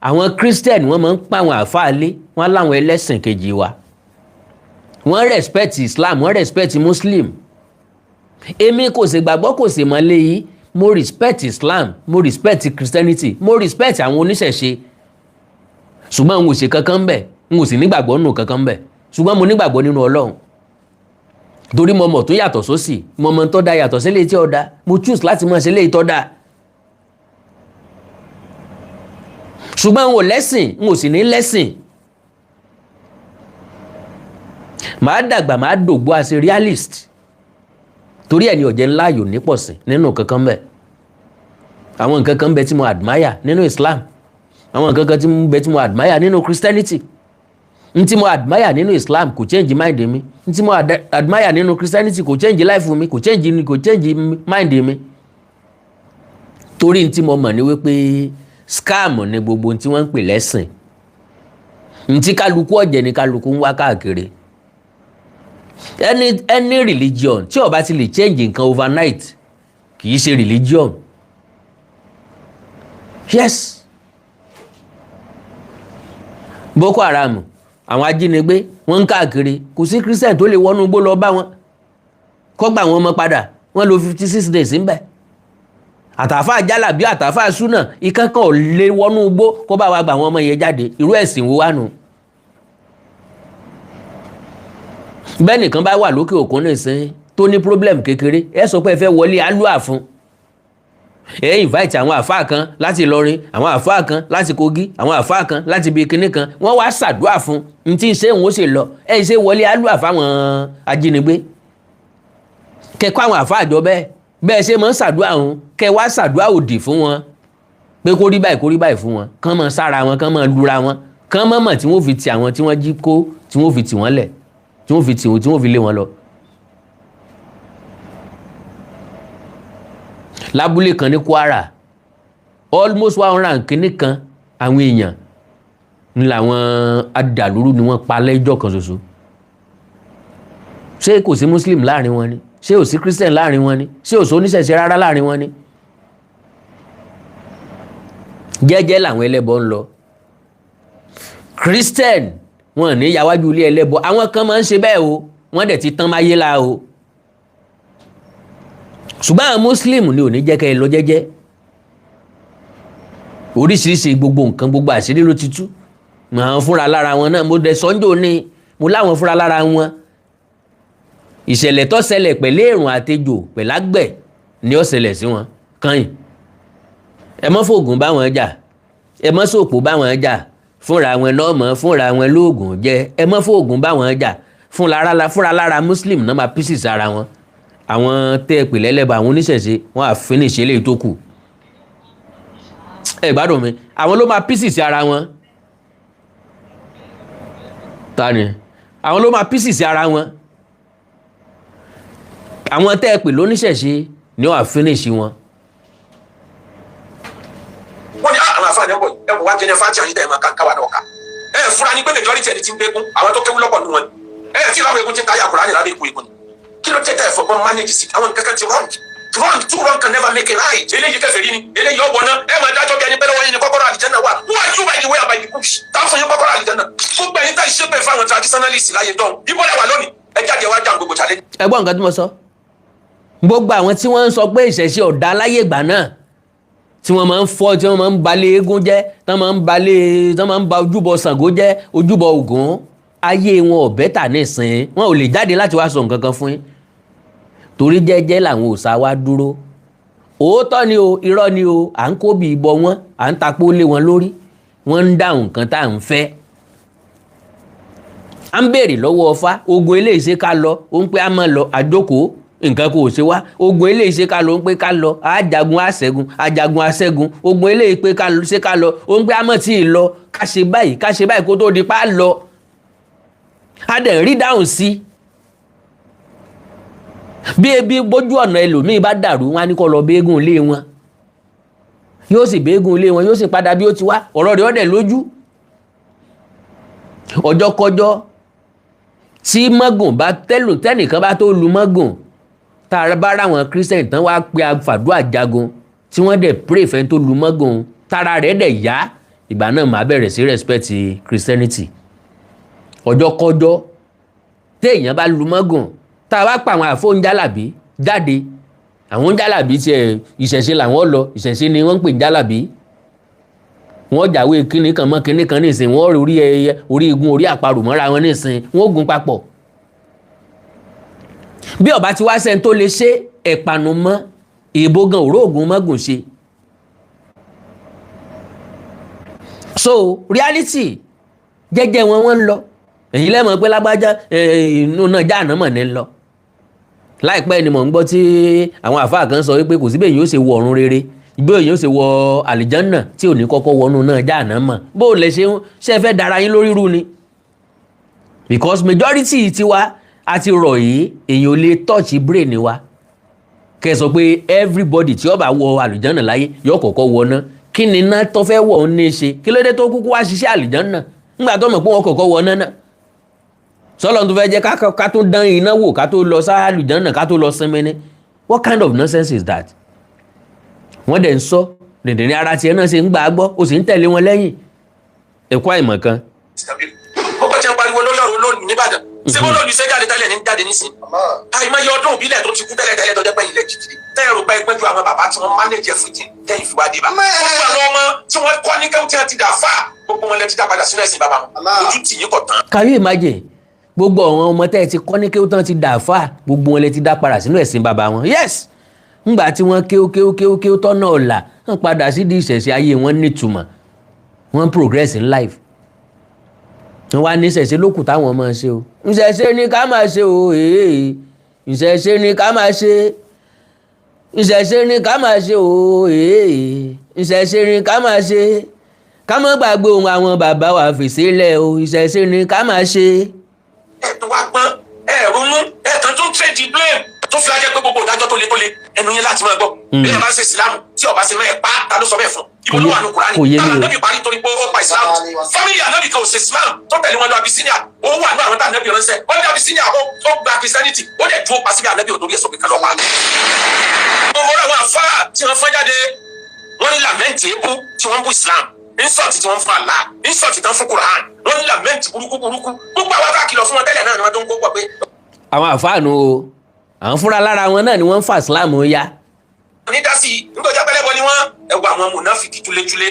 àwọn Christian, wọ́n máa ń pọ́n àwọn àfáà lé. Wọ́n láwọn ẹlẹ́sìn kejì wa, wọ́n respect Islam, wọ́n respect Muslim. Èmi kò sì gbàgbọ́, kò sì mọ̀ léyìí. Mo respect Islam, mo respect Christianity, mo respect àwọn oníṣẹ̀ṣe, ṣùgbọ́n n ò ṣe kankan ń bẹ̀, n ò sì nígbàgbọ́ nínú kankan ń bẹ̀. Ṣùgbọ́n mo nígbàgbọ́ nínú Ọlọ́run, torí mo mọ̀ tó yàtọ̀ sósì, mo mọ̀ tó da yàtọ̀ sílé tí ó da. Mo choose láti mọ̀ sílé tó da, ṣùgbọ́n n ò lẹ́sìn, n ò sì ní lẹ́sìn. Màá dàgbà, màá dògbò as a realist, torí ẹni ọ̀jẹ̀ ńlá yòó nípọ̀sìn nínú kankan bẹ́ẹ̀. Àwọn nǹkan kan bẹ tí mo admire nínú Islam, àwọn nǹkan kan tí mo bẹ tí mo admire nínú Christianity. N tí mo admire nínú Islam kò change mind mi. N tí mo admire nínú Christianity kò change life mi, kò change mind mi, torí n tí mo mọ̀ ní wípé scam ni gbogbo n tí wọ́n ń pè lẹ́sìn. N tí kálukú ọ̀jẹ̀ ni kálukú ń wá káàkiri. Any religion tí ó bá ti lè change nǹkan overnight kì í ṣe religion. Yes, Boko Haram, àwọn ajínigbé, wọ́n ń káàkiri. Kò sí Christian tó lè wọnú igbó lọ bá wọn kó gbà wọn mọ́ padà. Wọ́n lò 56 days ńbẹ̀. Àtàfà jálàbí, àtàfà súnà, ìkankan ò lè wọnú igbó kó bá wa gbà wọn ọmọ yẹn jáde. Irú ẹ̀sìn wo wá nu? Bẹ́ẹ̀ nìkan bá wà lókè òkun nìsín tó ní problem kékeré, ẹ sọ pé ẹ fẹ́ wọlé alúà fún ẹ, invite àwọn àfáà kan láti Ìlọrin, àwọn àfáà kan láti Kogi, àwọn àfáà kan láti ibi kinní kan, wọ́n wá ṣàdúrà fún n tí ń ṣe òun ó sì lọ. Ẹ ṣe wọlé alúà fáwọn ajínigbé, kẹkọ àwọn àfáà jọ bẹ́ẹ̀ bẹ́ẹ̀ ṣe máa ń ṣàdúrà òun, kẹ wá ṣàdúrà òdì fún wọn pé kó rí báyìí, kó rí báyìí fún wọn, kán máa sára wọn, kán máa lura wọn, kán máa mọ̀ tí wọ́n fi ti àwọn tí wọ́n jí kó, tí wọ́n fi tì wọ́n lẹ̀, tí wọ́n fi tì wọ́n, tí wọ́n fi lé wọn lọ. Lábúlé kan ní Kwara, almost 100 and kínní kan àwọn èèyàn ní làwọn adàlúrú ni wọ́n pa lẹ́jọ́ kan ṣoṣo. Ṣé kò sí Muslim láàrin wọn ni? Ṣé ò sí Christian láàrin wọn ni? Ṣé ò sí oníṣẹ̀ṣe rárá láàrin wọn ni? Jẹ́jẹ́ làwọn ẹlẹ́bọ ń lọ. Christian wọn ní yàwájú ilé ẹlẹ́bọ. Àwọn kan máa ń ṣe bẹ́ẹ̀ o, wọ́n dẹ̀ ti tán máyé la o. Ṣùgbọ́n àwọn Muslim ni ò ní jẹ́ kẹ́ ẹ lọ jẹ́jẹ́. Oríṣiríṣi gbogbo nǹkan, gbogbo àṣírí ló ti tú. Àwọn fúnra lára wọn náà, mo dẹ̀ sọ́njò ní mo láwọn fúnra lára wọn. Ìṣẹ̀lẹ̀ tó ṣẹlẹ̀ pẹ̀lú èrùn àtejò pẹ̀lágbẹ̀ ni ó ṣẹlẹ̀ sí wọn kàn. Ẹ mọ́ fògùn bá wọn jà, ẹ mọ́ sòpò bá wọn jà, fúnra wọn náà mọ́ fúnra wọn lóògùn jẹ. Ẹ mọ́ fògùn bá wọn jà, fúnra lára Muslim náà máa pieces ara wọn. Àwọn tẹ́ ẹ pè lẹ́lẹ́bọ̀, àwọn oníṣẹ̀ṣe, wọn à finish eléyìí tó kù. Ẹ gbádùn mi, àwọn ló máa pieces ara wọn. Ta ni àwọn ló máa pieces ara wọn? Àwọn tẹ́ ẹ pè lóníṣẹ̀ṣe ni wọ́n à finish wọn. Wọ́n ní àwọn àfáàní ọ̀pọ̀ ẹ̀ wọ́n wá jẹ́ ní fáńtì àyíká ẹ̀ máa ká káwa náà ká ẹ̀ fúra ní pé majority ẹni tí ń gbégún, àwọn tó kéwú lọ́pọ̀ nù wọn ẹ̀ tí láwọn egun ti ń káyà Kùránì lábẹ́ ikú egun ni. Kí ló tẹ́tẹ́ ẹ̀fọ́gbọ́n manage sí àwọn nǹkan kan ti wrong, wrong, two wrong can never make a right. Eléyìí kẹfẹ́ rí ni eléyìí ọ̀wọ́ náà, ẹ máa dájọ́ bí ẹni pẹ́lẹ́ wọ́n yín ni kọ́kọ́rọ́ àlìjẹ́nà wà. Who are you by the way and by the bush tá fún yín kọ́kọ́rọ́ àlìjẹ́nà? Gbogbo ẹ̀yin tá ìṣe pé fáwọn traditionalist láyé dán ibo lẹ wà lónìí? Ẹ jáde wá já gbogbo challenge. Ẹ gbọ́ nǹkan tí mo sọ. Gbogbo àwọn tí wọ́n ń sọ pé ìṣẹ̀ṣe ọ̀dà láyé ìgbà náà, tí wọ́n máa ń fọ́, tí wọ́n máa ń balẹ̀ eégún jẹ́, tí wọ́n máa ń balẹ̀, tí wọ́n máa ń ba ojúbọ Ṣàngó jẹ́, ojúbọ Ògún. Ayé wọn ò better nísìn. Wọn ò lè jáde láti wá sọ nǹkan kan fún yín torí jẹ́jẹ́ làwọn òòṣà wa dúró. Òótọ́ ni o, irọ́ ni o, à ń kó bí ibọ wọn, à ń tapó lé wọn lórí, wọ́n ń dáhùn nǹkan tá à ń fẹ́. À ń béèrè lọ́wọ́ Ọfá, ogun eléyìí, ṣe ká lọ? Ó ń pé á máa lọ, àjókòó, nǹkan kò ṣe wá. Ogun eléyìí, ṣe ká lọ? Ó ń pé ká lọ, àjagun àṣẹ́gun, àjagun àṣẹ́gun. Ogun eléyìí pé ká ṣe ká lọ? Ó ń pé á mọ̀ tí ì lọ, ká ṣe báyìí, ká ṣe báyìí kó tó di pa á lọ. A dẹ̀ rí dáhùn sí bí ebi bójú ọ̀nà. Ẹlòmíì bá dàrú, wọn á ní kó lọ béégún ilé wọn, yóò sì béégún ilé wọn, yóò sì padà bí ó ti wá. Ọ̀rọ̀ rẹ̀ ọ̀dẹ̀ lójú. Ọjọ́ kọjọ́ tí mọ́gùn bá tẹ́lù, tẹ́nìkan bá tó lu mọ́gùn, tá a bá ráwọn Christian tán wá pe àfàdúrà jagun, tí wọ́n dẹ̀ pray fẹ́ tó lu mọ́gùn, tára rẹ̀ dẹ̀ yá, ìgbà náà máa bẹ̀rẹ̀ sí respect Christianity. Ọjọ́ kọjọ́ téèyàn bá lu mọ́gùn, tá a bá pa àwọn àfóúnjálàbí jáde, àwọn jálàbí tiẹ̀, ìṣẹ̀ṣe làwọn lọ, ìṣẹ̀ṣe ni wọ́n ń pè ní jálàbí. Wọ́n jáwé kíní kan mọ́ kíní kan nísìn, wọ́n rí orí ẹyẹ, orí igun, orí àparò mọ́ra wọn nísìn, wọ́n gun papọ̀. Bí ọba ti wá sẹ́ni tó lè ṣe ẹ̀pànù mọ́ èèbó gan òróògùn mọ́gùn ṣe. So reality, jẹ́jẹ́ wọn wọ́n ń lọ. Èyí lẹ́mọ̀ pé lágbájá inú náà jáàná mọ̀ ní lọ. Láìpẹ́ ni mò ń gbọ́ tí àwọn àfáà kan sọ wípé kò sí bẹ́ẹ̀ yóò ṣe wọ ọ̀run rere, bí èyàn ṣe wọ àlìjánà tí ò ní kọ́kọ́ wọnú náà jáàná mọ̀. Bó o lè ṣe ń ṣe fẹ́ dara yín lórí rú ni, because majority tiwa àti rọ̀ yìí, èyàn ò lè touch brain wa. Kẹ́ ẹ sọ pé everybody tí ó bá wọ àlìjánà láyé yóò kọ́kọ́ wọ ná, kí ni iná tó fẹ́ wọ̀ ń ní í ṣe? Kí ló dé tó kúkú wá ṣiṣẹ́ àlìjánà nígbà tó mọ̀ pé wọ́n kọ́kọ́ wọ ná náà? Sọlọ́n tó fẹ́ jẹ́ ká tó dán iná wò ká tó lọ sáàlùjánà, ká tó lọ sinmi ni. What kind of nonsense is that? Wọ́n dẹ̀ ń sọ dìndìnrín ara tiẹ̀ náà ṣe ń gbà á gbọ́, o sì ń tẹ̀lé wọn lẹ́yìn ẹ̀kọ́ àìmọ̀ kan. Ó bá jẹ́ ń pariwo lórí ọ̀rọ̀ olóòlù nìbàdàn, ṣé bó lóòlù ṣe jáde tẹ́lẹ̀ ní jáde nísìn? Àìmọye ọdún ìbílẹ̀ tó ti kú tẹ́lẹ̀ tẹ́lẹ̀ tó jẹ́ pé ilẹ̀ jìjì tẹ́ ẹ̀rù pa ẹgbẹ́ ju àwọn bàbá tí wọ́n manage everything tẹ́yìn fi wá dé bá. Gbogbo àwọn ọmọ tí wọ́n kọ́ ní kẹ́hìn tí wọ́n ti dà fà, gbogbo wọn lẹ ti dá padà sínú ẹ̀sìn bàbá wọn. Ojú tì yín kọ̀ tán. Can you imagine? Gbogbo àwọn ọmọ tẹ́ ẹ ti kọ́ ní kéwú tán ti dà fà, gbogbo wọn lẹ ti dá padà sínú ẹ̀sìn bàbá wọn. Yes, ńgbà tí wọ́n kéwú kéwú kéwú kéwú tọ́nà ọ̀la, wọ́n padà sí di ìṣẹ̀ṣẹ̀, ayé wọn nítumọ̀, wọ́n progress in life. Wọ́n wá ní ìṣẹ̀ṣe lókù táwọn máa ṣe o. Ìṣẹ̀ṣe ni ká máa ṣe o, èè, ìṣẹ̀ṣe ni ká máa ṣe, ìṣẹ̀ṣe ni ká máa ṣe o, èè, ìṣẹ̀ṣe ni ká máa ṣe, ká má gbàgbé ohun àwọn bàbá wa fèsì lẹ̀ o, ìṣẹ̀ṣe ni ká máa ṣe. Ẹ tó wá gbọ́n, ẹ ronú, ẹ kàn tún trade blame tó fi ajẹ́ pé gbogbo ìdájọ́ tó le tó le ẹnu yín láti máa gbọ́. Bí ẹ bá ń ṣe ìsìlámù tí ọba ṣe máa pa, ta ló sọ bẹ́ẹ̀ fún? Ibo ló wà ní Kùránì? Kò yé mi o. Táwọn ànábì parí torí pé ó pa ìsìlámù. Family ànábì kan ò ṣe ìsìlámù tó tẹ̀lé wọn lọ Abisinia. Ó wà ní àwọn tá ànábì ránṣẹ́. Ó ní Abisinia, ó gba Christianity, ó dẹ̀ dúró pa síbi ànábì òtórí ẹ̀sọ́ pé ká lọ pa. Mo mọ̀ àwọn àfáà tí wọ́n fọ́n jáde, wọ́n ní lament ebú tí wọ́n bú Islam, insult tí wọ́n fún Allah, insult tí wọ́n fún Quran, wọ́n ní lament burúkú burúkú. Gbogbo àwọn tá a kìlọ̀ fún wọn tẹ́lẹ̀ náà ni wọ́n tó ń kó pọ̀ pé Àwọn àfáànù o, àwọn fúnra lára wọn náà ni wọ́n ń fa Islam ya. Ní dásì nígbàjá pẹlẹbọ ni wọ́n. Ẹ wo àwọn mùnáfíkì túlétúlé.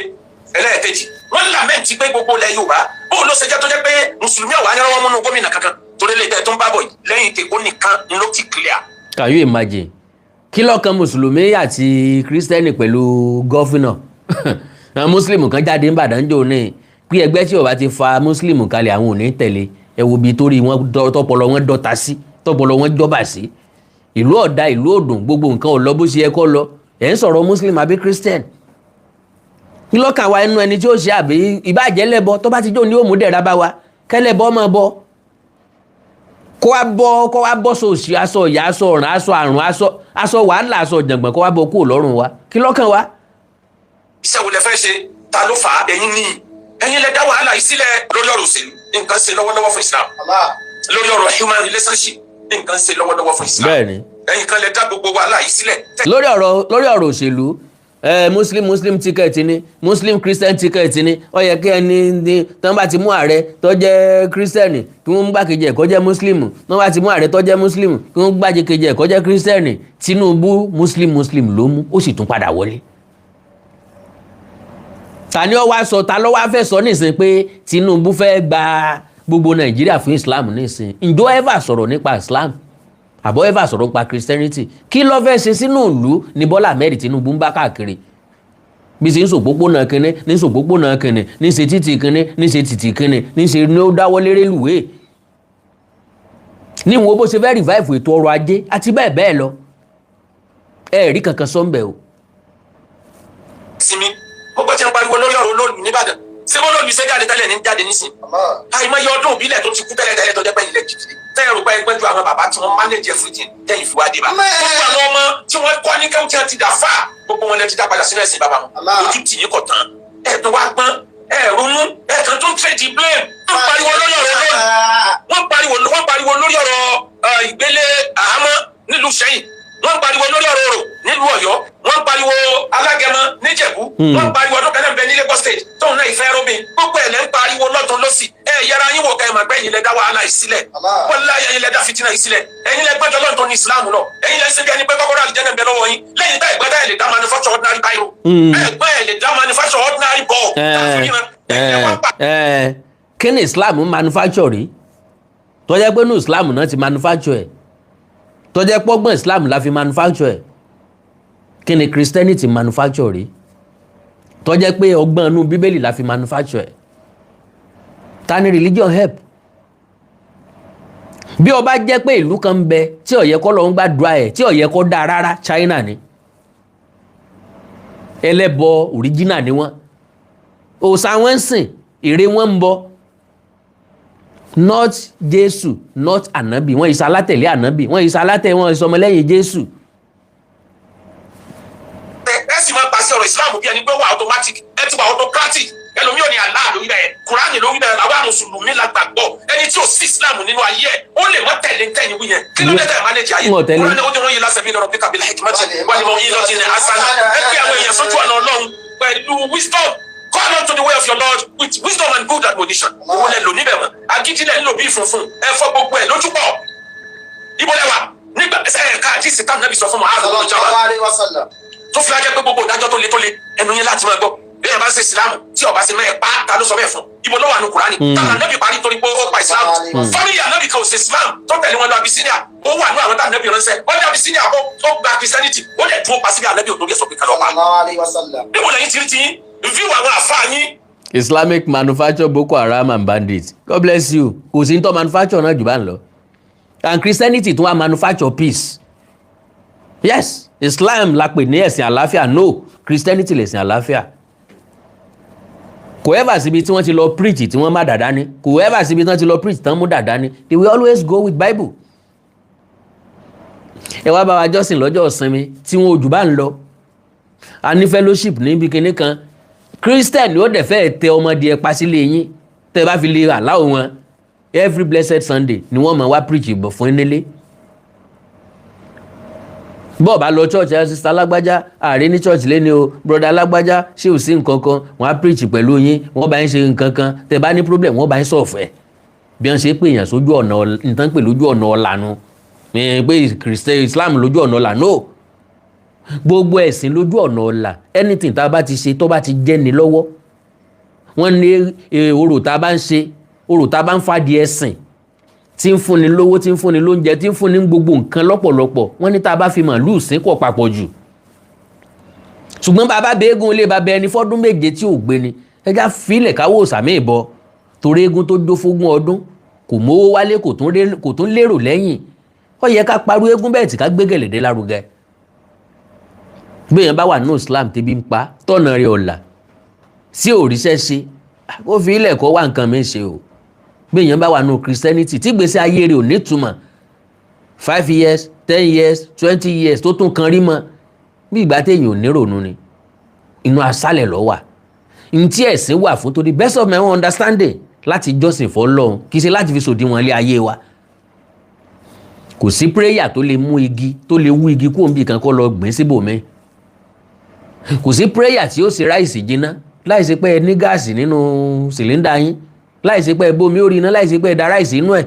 Ẹlẹ́ẹ̀kejì, wọ́n lament pé gbogbo ilẹ̀ Yorùbá, bóun ló ṣe jẹ́ tó jẹ́ pé mùsùlùmí ọ̀wá ní wọ́n múnú gómìnà kankan torí lè tẹ́ tó ń bá bọ̀ yìí lẹ́yìn tèkó nìkan ni ló ti clear. Can you imagine? Kí lọ́kàn mùsùlùmí àti kírísítẹ́nì pẹ̀lú governor? Àwọn mùsùlùmí kan jáde ń bàdàn jò ní pé ẹgbẹ́ tí ó bá ti fa mùsùlùmí kalẹ̀, àwọn ò ní tẹ̀lé. Ẹ wo ibi torí wọn tọpọlọ wọn dọ́ta sí, tọpọlọ wọn jọba sí. Ìlú ọ̀dà, ìlú òdùn, gbogbo nǹkan ò lọ bó ṣe yẹ kó lọ. Ẹ̀ ń sọ̀rọ̀ mùsùlùmí àbí kírísítẹ́nì? Kí lọ́kàn wa inú ẹni tí ó ṣe àbí ìbàjẹ́ lẹ́bọ tó bá ti jó ní ó mú dẹ̀ra bá wa kẹ́lẹ́bọ máa bọ, kó wá bọ́, kó wá bọ́ sòsì, aṣọ ìyá, aṣọ ọ̀ràn, aṣọ àrùn, aṣọ wàhálà, aṣọ jàngbọ̀n, kó wá bọ́ kúrò lọ́rùn wa. Kí lọ́kàn wa? Iṣẹ́ wo lẹ fẹ́ ṣe? Ta ló fà á? Ẹ̀yin ní ẹ̀yin lẹ dá wàhálà yìí sílẹ̀. Lórí ọ̀rọ̀ òṣèlú, nǹkan ṣe lọ́wọ́lọ́wọ́ fún Islam. Lórí ọ̀rọ̀ human relationship, nǹkan ṣe lọ́wọ́lọ́wọ́ fún Islam. Ẹ̀yin kan lẹ dá gbogbo wàhálà yìí sílẹ̀. Lórí ọ̀rọ̀ òṣèlú, muslim muslim ticket ni, muslim christian ticket ni. Ó yẹ kí ẹni ní tán bá ti mú ààrẹ tó jẹ́ christian, kí wọ́n gbàkejì ẹ̀ kó jẹ́ muslim. Tán bá ti mú ààrẹ tó jẹ́ muslim, kí wọ́n gbàkejì ẹ̀ kó jẹ́ christian. Tinubu, muslim muslim ló mú, ó sì tún padà wọlé. Ta ni ó wá sọ? Ta ló wá fẹ́ sọ nísìnyí pé Tinubu fẹ́ gba Gbogbo Nàìjíríà fún Islam nísìn. Ǹjọ́ ever sọ̀rọ̀ nípa Islam àbọ̀ ever sọ̀rọ̀ nípa Christianity? Kí ló fẹ́ ṣe sínú ìlú ní Bọ́lá Ahmed Tinubu ń bá káàkiri? Bí ṣe ń sòpópónà kínní, ní sòpópónà kínní, ní ṣe títì kínní, ní ṣe títì kínní, ní ṣe ní ó dáwọ́lé rélùwéè, ní wo bó ṣe fẹ́ revive ètò ọrọ̀ ajé àti bẹ́ẹ̀ bẹ́ẹ̀ lọ. Ẹ rí kankan sọ́ńbẹ̀ o. Sinmi, gbogbo tí ń pariwo lórí ọ̀rọ̀ olóòlù nìbàdàn, ṣé bó lóòlù ṣe jáde tẹ́lẹ̀ ní jáde nísìn? Àìmọye ọdún ìbílẹ̀ tó ti kú tẹ́lẹ̀ tẹ́lẹ̀, tó jẹ́ pé ilẹ̀ jìjì tẹ́yẹ̀ rò pé ẹgbẹ́ ju àwọn bàbá tí wọ́n manage everything tẹ́yìn fi wá dé bá. Gbogbo àwọn ọmọ tí wọ́n kọ́ ní kẹ́hún tí wọ́n ti dà fà, gbogbo wọn lẹ ti dá padà sínú ẹ̀sìn bàbá wọn. Ojú tì yín kọ̀ tán, ẹ̀ tó wá gbọ́n, ẹ̀ ronú, ẹ̀ kan tó ń trade blame. Wọ́n pariwo lórí ọ̀rọ̀ lórí, wọ́n pariwo lórí ọ̀rọ̀ ìgbélé àhámọ́ nílùú Sẹ́yìn, wọ́n pariwo lórí ọ̀rọ̀ orò nílùú Ọ̀yọ́, wọ́n pariwo alágẹmọ níjẹ̀bú, wọ́n pariwo ọdún kan náà bẹ ní Lagos State tóun náà ìfẹ́ rómi. Gbogbo ẹ̀ lẹ́ ń pariwo lọ́tún lọ́sì. Ẹ yẹra yín wò, kẹ́ ẹ mà gbẹ́ yín lẹ dá wàhálà yìí sílẹ̀. Wọ́n láyé yín lẹ dá fitinà yìí sílẹ̀. Ẹ̀yin lẹ gbẹ́jọ́ lọ́ntọ́ ní Islam lọ. Ẹ̀yin lẹ ń ṣe bí ẹni pé kọ́kọ́rọ́ àlìjẹ́nà ń bẹ lọ́wọ́ yín lẹ́yìn tá ẹ̀gbẹ́ tá ẹ̀ lè dá manufacture ordinary biro, ẹ̀gbẹ́ ẹ̀ lè dá manufacture ordinary ball. Kí ni Islam manufacture rí tó jẹ́ pé ní Islam náà ti manufacture ẹ̀, tó jẹ́ pọ́gbọ́n Islam la fi manufacture ẹ̀? Kí ni Christianity manufacture rí tó jẹ́ pé ọgbọ́n inú Bíbélì la fi manufacture ẹ̀? Ta ni religion help? Bí ó bá jẹ́ pé ìlú kan ń bẹ tí ó yẹ kó lọ́n gbàdúrà ẹ̀, tí ó yẹ kó dáa rárá, China ni. Ẹlẹ́bọ original ni wọ́n. Òòṣà wọn ń sìn, ère wọn ń bọ, not Jésù, not ànábì. Wọ́n ìsà alátẹ̀lé ànábì, wọ́n ìsà alátẹ̀, wọ́n ìsọmọlẹ́yìn Jésù. Ẹ sì máa pàṣẹ ọ̀rọ̀ Islam bí ẹni pé wà automatic, ẹ ti wà autocratic. Ẹlòmíì ò ní Allah lórí bẹ́ẹ̀, Kùránì lórí bẹ́ẹ̀. Làwọn mùsùlùmí la gbàgbọ́. Ẹni tí ò sí Islam nínú ayé ẹ̀, ó lè má tẹ̀lé tẹ̀yìn wí yẹn. Kí ló dé tẹ̀ manage ayé? N ò tẹ̀lé. Kùránì ó dúró yìí lásẹ̀ bí lọ́rọ̀ bí kabil hikmati wal mau'izati hasana. Ẹ pé àwọn èèyàn sójú ọ̀nà Ọlọ́run pẹ̀lú wisdom. Call unto the way of your Lord with wisdom and good admonition. Owó lẹ lò níbẹ̀ mọ́, agídí lẹ ń lò bí funfun. Ẹ fọ́ gbogbo ẹ̀ lójú pọ̀. Ibo lẹ wà nígbà ẹsẹ̀ ẹ̀ka àti ìsìtàn nàbì sọ fún Mu'adh bin Jabal, tó fi ajẹ́ pé gbogbo ìdájọ́ tó le tó le, ẹnu yín láti máa gbọ́. Bí ẹ bá ń ṣe Ìsìlámù tí ọba ṣe mẹ́ẹ̀ pa, ta ló sọ bẹ́ẹ̀ fún? Ibo ló wà ní Kùránì? Tàbí ànábì parí torí pé ó pa Ìsìlámù? Family ànábì kan ò ṣe Ìsìlámù tó tẹ̀lé wọn lọ Abisinia. Ó wà ní àwọn tá ànábì ránṣẹ́. Ó dé Abisinia, ó gba Christianity, ó dẹ̀ dúró pa síbi ànábì òtórí ẹ̀ sọ pé kálọ̀ pa. Níbo lẹ́yìn tìrí tiyín fíwọ̀ àwọn àfáà yín? Islamic manufacture Boko Haram and bandits. God bless you. Kò sí ní tó manufacture náà jù bá ń lọ. And Christianity tún wá manufacture peace. Yes, Islam la pè ní ẹ̀sìn àlàáfíà. No, Christianity lẹ̀sìn àlàáfíà. Kò ever síbi tí wọ́n ti lọ preach tí wọ́n má dàda ní. Kò ever síbi tí wọ́n ti lọ preach tán mú dàda ní. They will always go with Bible. Ẹ wá bá wa jọ́sìn lọ́jọ́ ìsinmi tí wọn ò jù bá ń lọ. A ní fellowship níbi kinní kan. Christian ó dẹ̀ fẹ́ẹ̀ tẹ ọmọdé ẹ pa sílé yín tẹ́ ẹ bá fi lè allow wọn. Every blessed Sunday ni wọ́n máa wá preach ìbọ̀ fún nílé. Bọ́ọ̀ bá lọ church, ẹ sister alágbájá ààrẹ ní church lẹ́ni o, brother alágbájá, ṣé ò sí nǹkan kan? Wọ́n á preach pẹ̀lú yín, wọ́n bá yín ṣe nǹkan kan. Tẹ́ bá ní problem, wọ́n bá yín sọ̀fẹ́. Bí wọ́n ṣe pè yàn sójú ọ̀nà, nǹkan pè lójú ọ̀nà ọ̀lànà pé Christian, Islam lójú ọ̀nà ọ̀là. No, gbogbo ẹ̀sìn lójú ọ̀nà ọ̀là. Anything tá a bá ti ṣe tó bá ti jẹ́ ni lọ́wọ́, wọ́n ní orò tá a bá ń ṣe, orò tá a bá ń fàdí ẹ̀sìn tí ń fúnni lówó, tí ń fúnni lóúnjẹ, tí ń fúnni gbogbo nǹkan lọ́pọ̀lọpọ̀, wọ́n ní tá a bá fi màlúù sín kọ̀ papọ̀ jù. Ṣùgbọ́n bàbá bẹ́ẹ̀gùn ilé bàbá ẹni fọ́dún 7 tí ò gbé ni, ẹja filẹ̀ káwọ́ sàmì ìbọ, torí eégún tó dó fógún ọdún kò mówó wálé, kò tún lérò lẹ́yìn. Ó yẹ ká parú eégún bẹ́ẹ̀ tí ká gbé gẹ̀lẹ́dẹ́ lárugẹ. Gbéyàn bá wà ní Islam, tẹ́bí ń pa, tọ̀nà rẹ̀ ọ̀la sí òrìṣẹ́ ṣe, ó fi ilẹ̀ kọ́ wá nǹkan mi ṣe o. Gbéyàn bá wà ní Christianity tí gbèsè ayé rẹ̀ ò nítumọ̀, 5 years, 10 years, 20 years, tó tún kan rí mọ́ bí ìgbà téèyàn ò ní rònú ni, inú aṣálẹ̀ ló wà. Ntí ẹ̀sìn wà fún, to the best of my own understanding, láti jọ́sìn fọ́lọ́run, kì í ṣe láti fi sòdiwọ̀n ilé ayé wa. Kò sí prayer tó lè mú igi, tó lè wú igi kúrò níbi kan kó lọ gbìn síbòmí. Kò sí prayer tí ó ṣe rice jiná láì ṣe pé ẹ ní gas nínú cylinder yín, láì ṣe pé ẹ bómi ó rí iná, láì ṣe pé ẹ da rice inú ẹ̀.